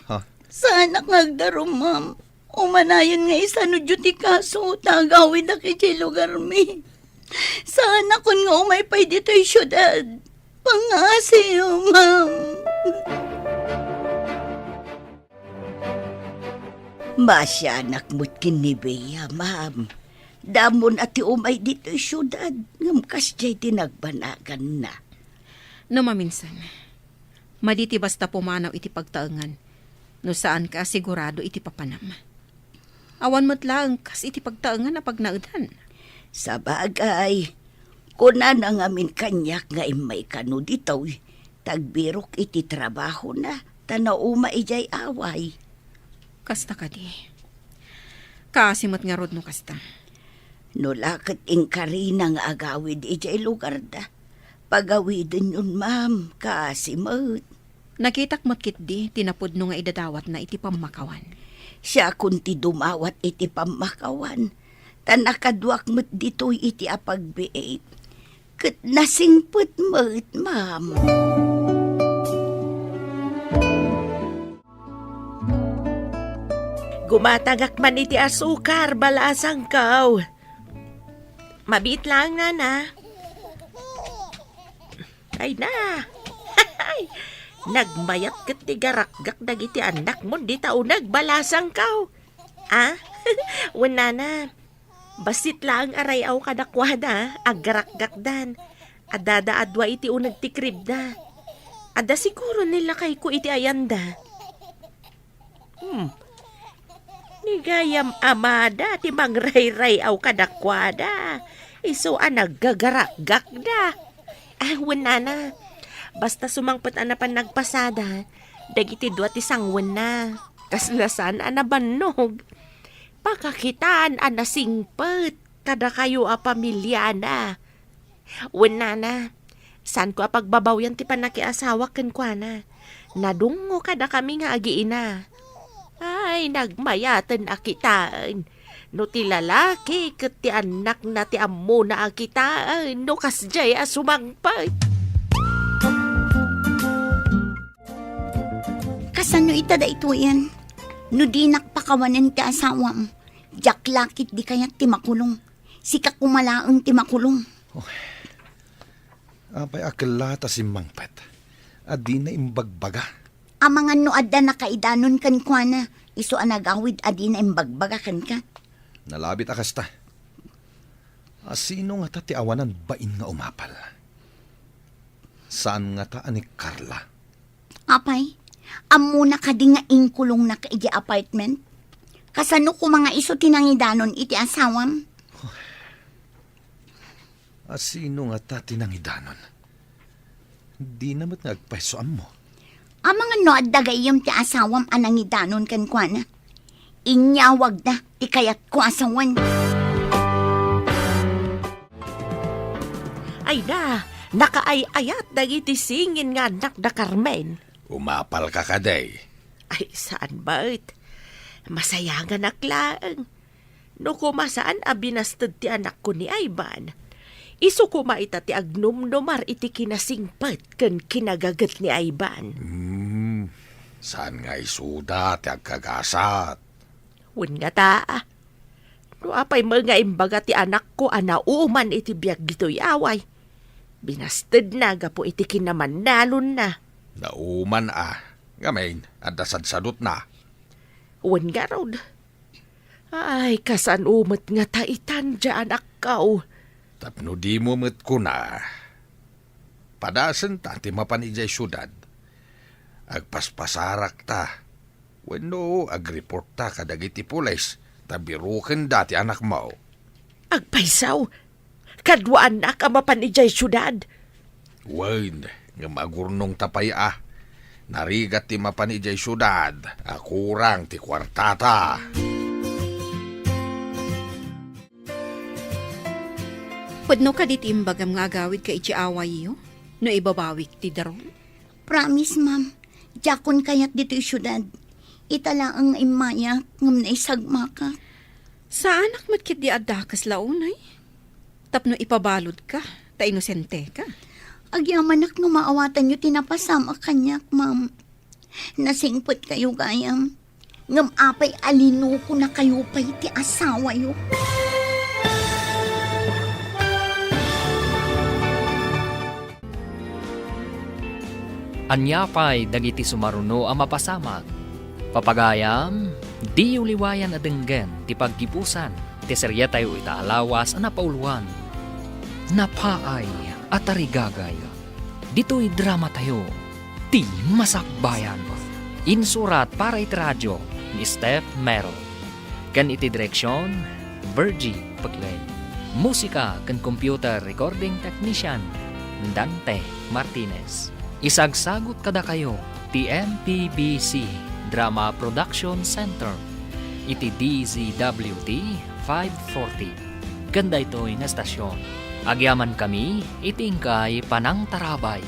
Ha? Saanak nga agdarum, ma'am. Umanayon nga isanudyo ti kaso, ta agawidak idiay lugarmi. Saanakon nga umay pay ditoy siudad. Pangaasiyo, ma'am. Maasianak met ken ni Bea, ma'am. Damon a ti umay ditoy siudad, ngem kasdiay ti nagbanaganna. No maminsan, madi ti basta pumanaw iti pagtaengan, no saanka a sigurado iti papanam. Awan met laeng kas iti pagtaengan a pagnaedan. Sabagay, kunana ngamin kaniak nga immay kano ditoy, ta agbirok iti trabahona, ta nauma idiay away. Kasta kadi. Kaasi met ngarud no kasta. No la ket inkarina nga agawid idiay lugarda, pagawidenyon, ma'am, kaasi met. Nakitak met ketdi ti napudno nga idadawatna iti pammakawan. Siakon ti dumawat iti pammakawan, ta nakaduak met ditoy iti apagbiit. Ket nasingpet met, ma'am. Kumatagak man iti asukar, balasangko. Mabiit laeng, nana. Ay na. Nagmayat ket ti garakgak dagiti annakmon dita uneg, balasangko. Ah? Wen, nana. Bassit laeng a ray-aw kadakuada, aggarakgakdan. Addada a dua iti uneg ti kribda. Adda siguro ni lakayko iti ayanda. Hmm. Ni gayam amada ti mangrayray-aw kadakuada. Isu a naggagarakgakda. Ah, wen, nana. Basta sumangpet a napan nagpasada, dagiti dua ti sangwenna. Kasla saan a nabannog. Pakakitaan a nasingpet kadakayo a pamiliana. Wen, nana, saanko a pagbabawyan ti pannakiasawak kenkuana. Nadungngo kadakami nga agiina. Ay, nagmayaten a kitaen. No ti lalaki ket ti annakna ti ammona a kitaen, no kasdiay a sumangpet. Kasano ita daytoyen? No dinak pakawanen ti asawam, diak la ketdi kayat ti makulong. Sika koma laeng ti makulong. Apay a kella ta simmangpet a dina imbagbaga? Amangan no adda nakaidanon kenkuana, isu a nagawid a dina imbagbaga kenka. Nalabit a kasta. A sino ngata ti awanan bain nga umapal? Saan ngata a ni Carla? Apay, ammona kadi nga inkulongnak iti apartment? Kasano koma nga isu ti nangidanon iti asawam? A sino ngata ti nangidanon? Dina met nga agpayso ammo. Amangan no adda gayyem ti asawam a nangidanon kenkuana. Inyawagda ti kayatko a sawen. Ay na, nakaay-ayat dagiti singin nga annak da Carmen. Umapalka kadi? Ay, saan met. Masayanganak laeng. No koma saan a binasted ti anakko ni Ivan, isu koma ita ti agnumnumar iti kinasingpet ken kinagaget ni Ivan. Hmm, saan nga isuda ti agkagasat? Wen ngata, no apay met nga imbaga ti anakko a nauman iti biag ditoy away, binastedna gapu iti kinamannalonna. Nauman a, ngamin, adda sadsadutna. Wen ngarud, Ay, kasano met ngata itan, dia anakko? Tapno dimo met kuna, padasenta ti mapan idiay siudad. Agpaspasarakta, wenno agreportta kadagiti pulis ta birukenda ti anakmo. Agpayso, kaduaannak a mapan idiay siudad. Wen, ngem agurnongta pay a. Narigat ti mapan idiay siudad a kurang ti kuartata. Pudno kadi ti imbagam nga agawidka iti awayyo no ibabawik ti daron? Promise, ma'am. Diakon kayat ditoy siudad. Ita laeng nga immayak ngem naisagmakak. Saanak met ketdi adda kasla unay. Tapno ipabaludka, ta inosenteka. Agyamanak no maawatanyo ti napasamak kaniak, ma'am. Nasingpetkayo gayam. Ngem apay a linukonakayo pay ti asawayo? Ania pay dagiti sumaruno a mapasamak? Papagayam, diyo liwayan a denggen ti paggibusan ti serietayo ita a lawas a napauluan, Napaay a Tarigagay. Ditoy dramatayo, Ti Masakbayan. Insurat para iti radio ni Steph Merrill. Ken iti direksion, Virgie Pegley. Musika ken computer recording technician, Dante Martinez. Isagsagut kadakayo ti M P B C Drama Production Center iti D Z W T five forty. Ken daytoy nga estasion, agyamankami iti inkay panangtarabay.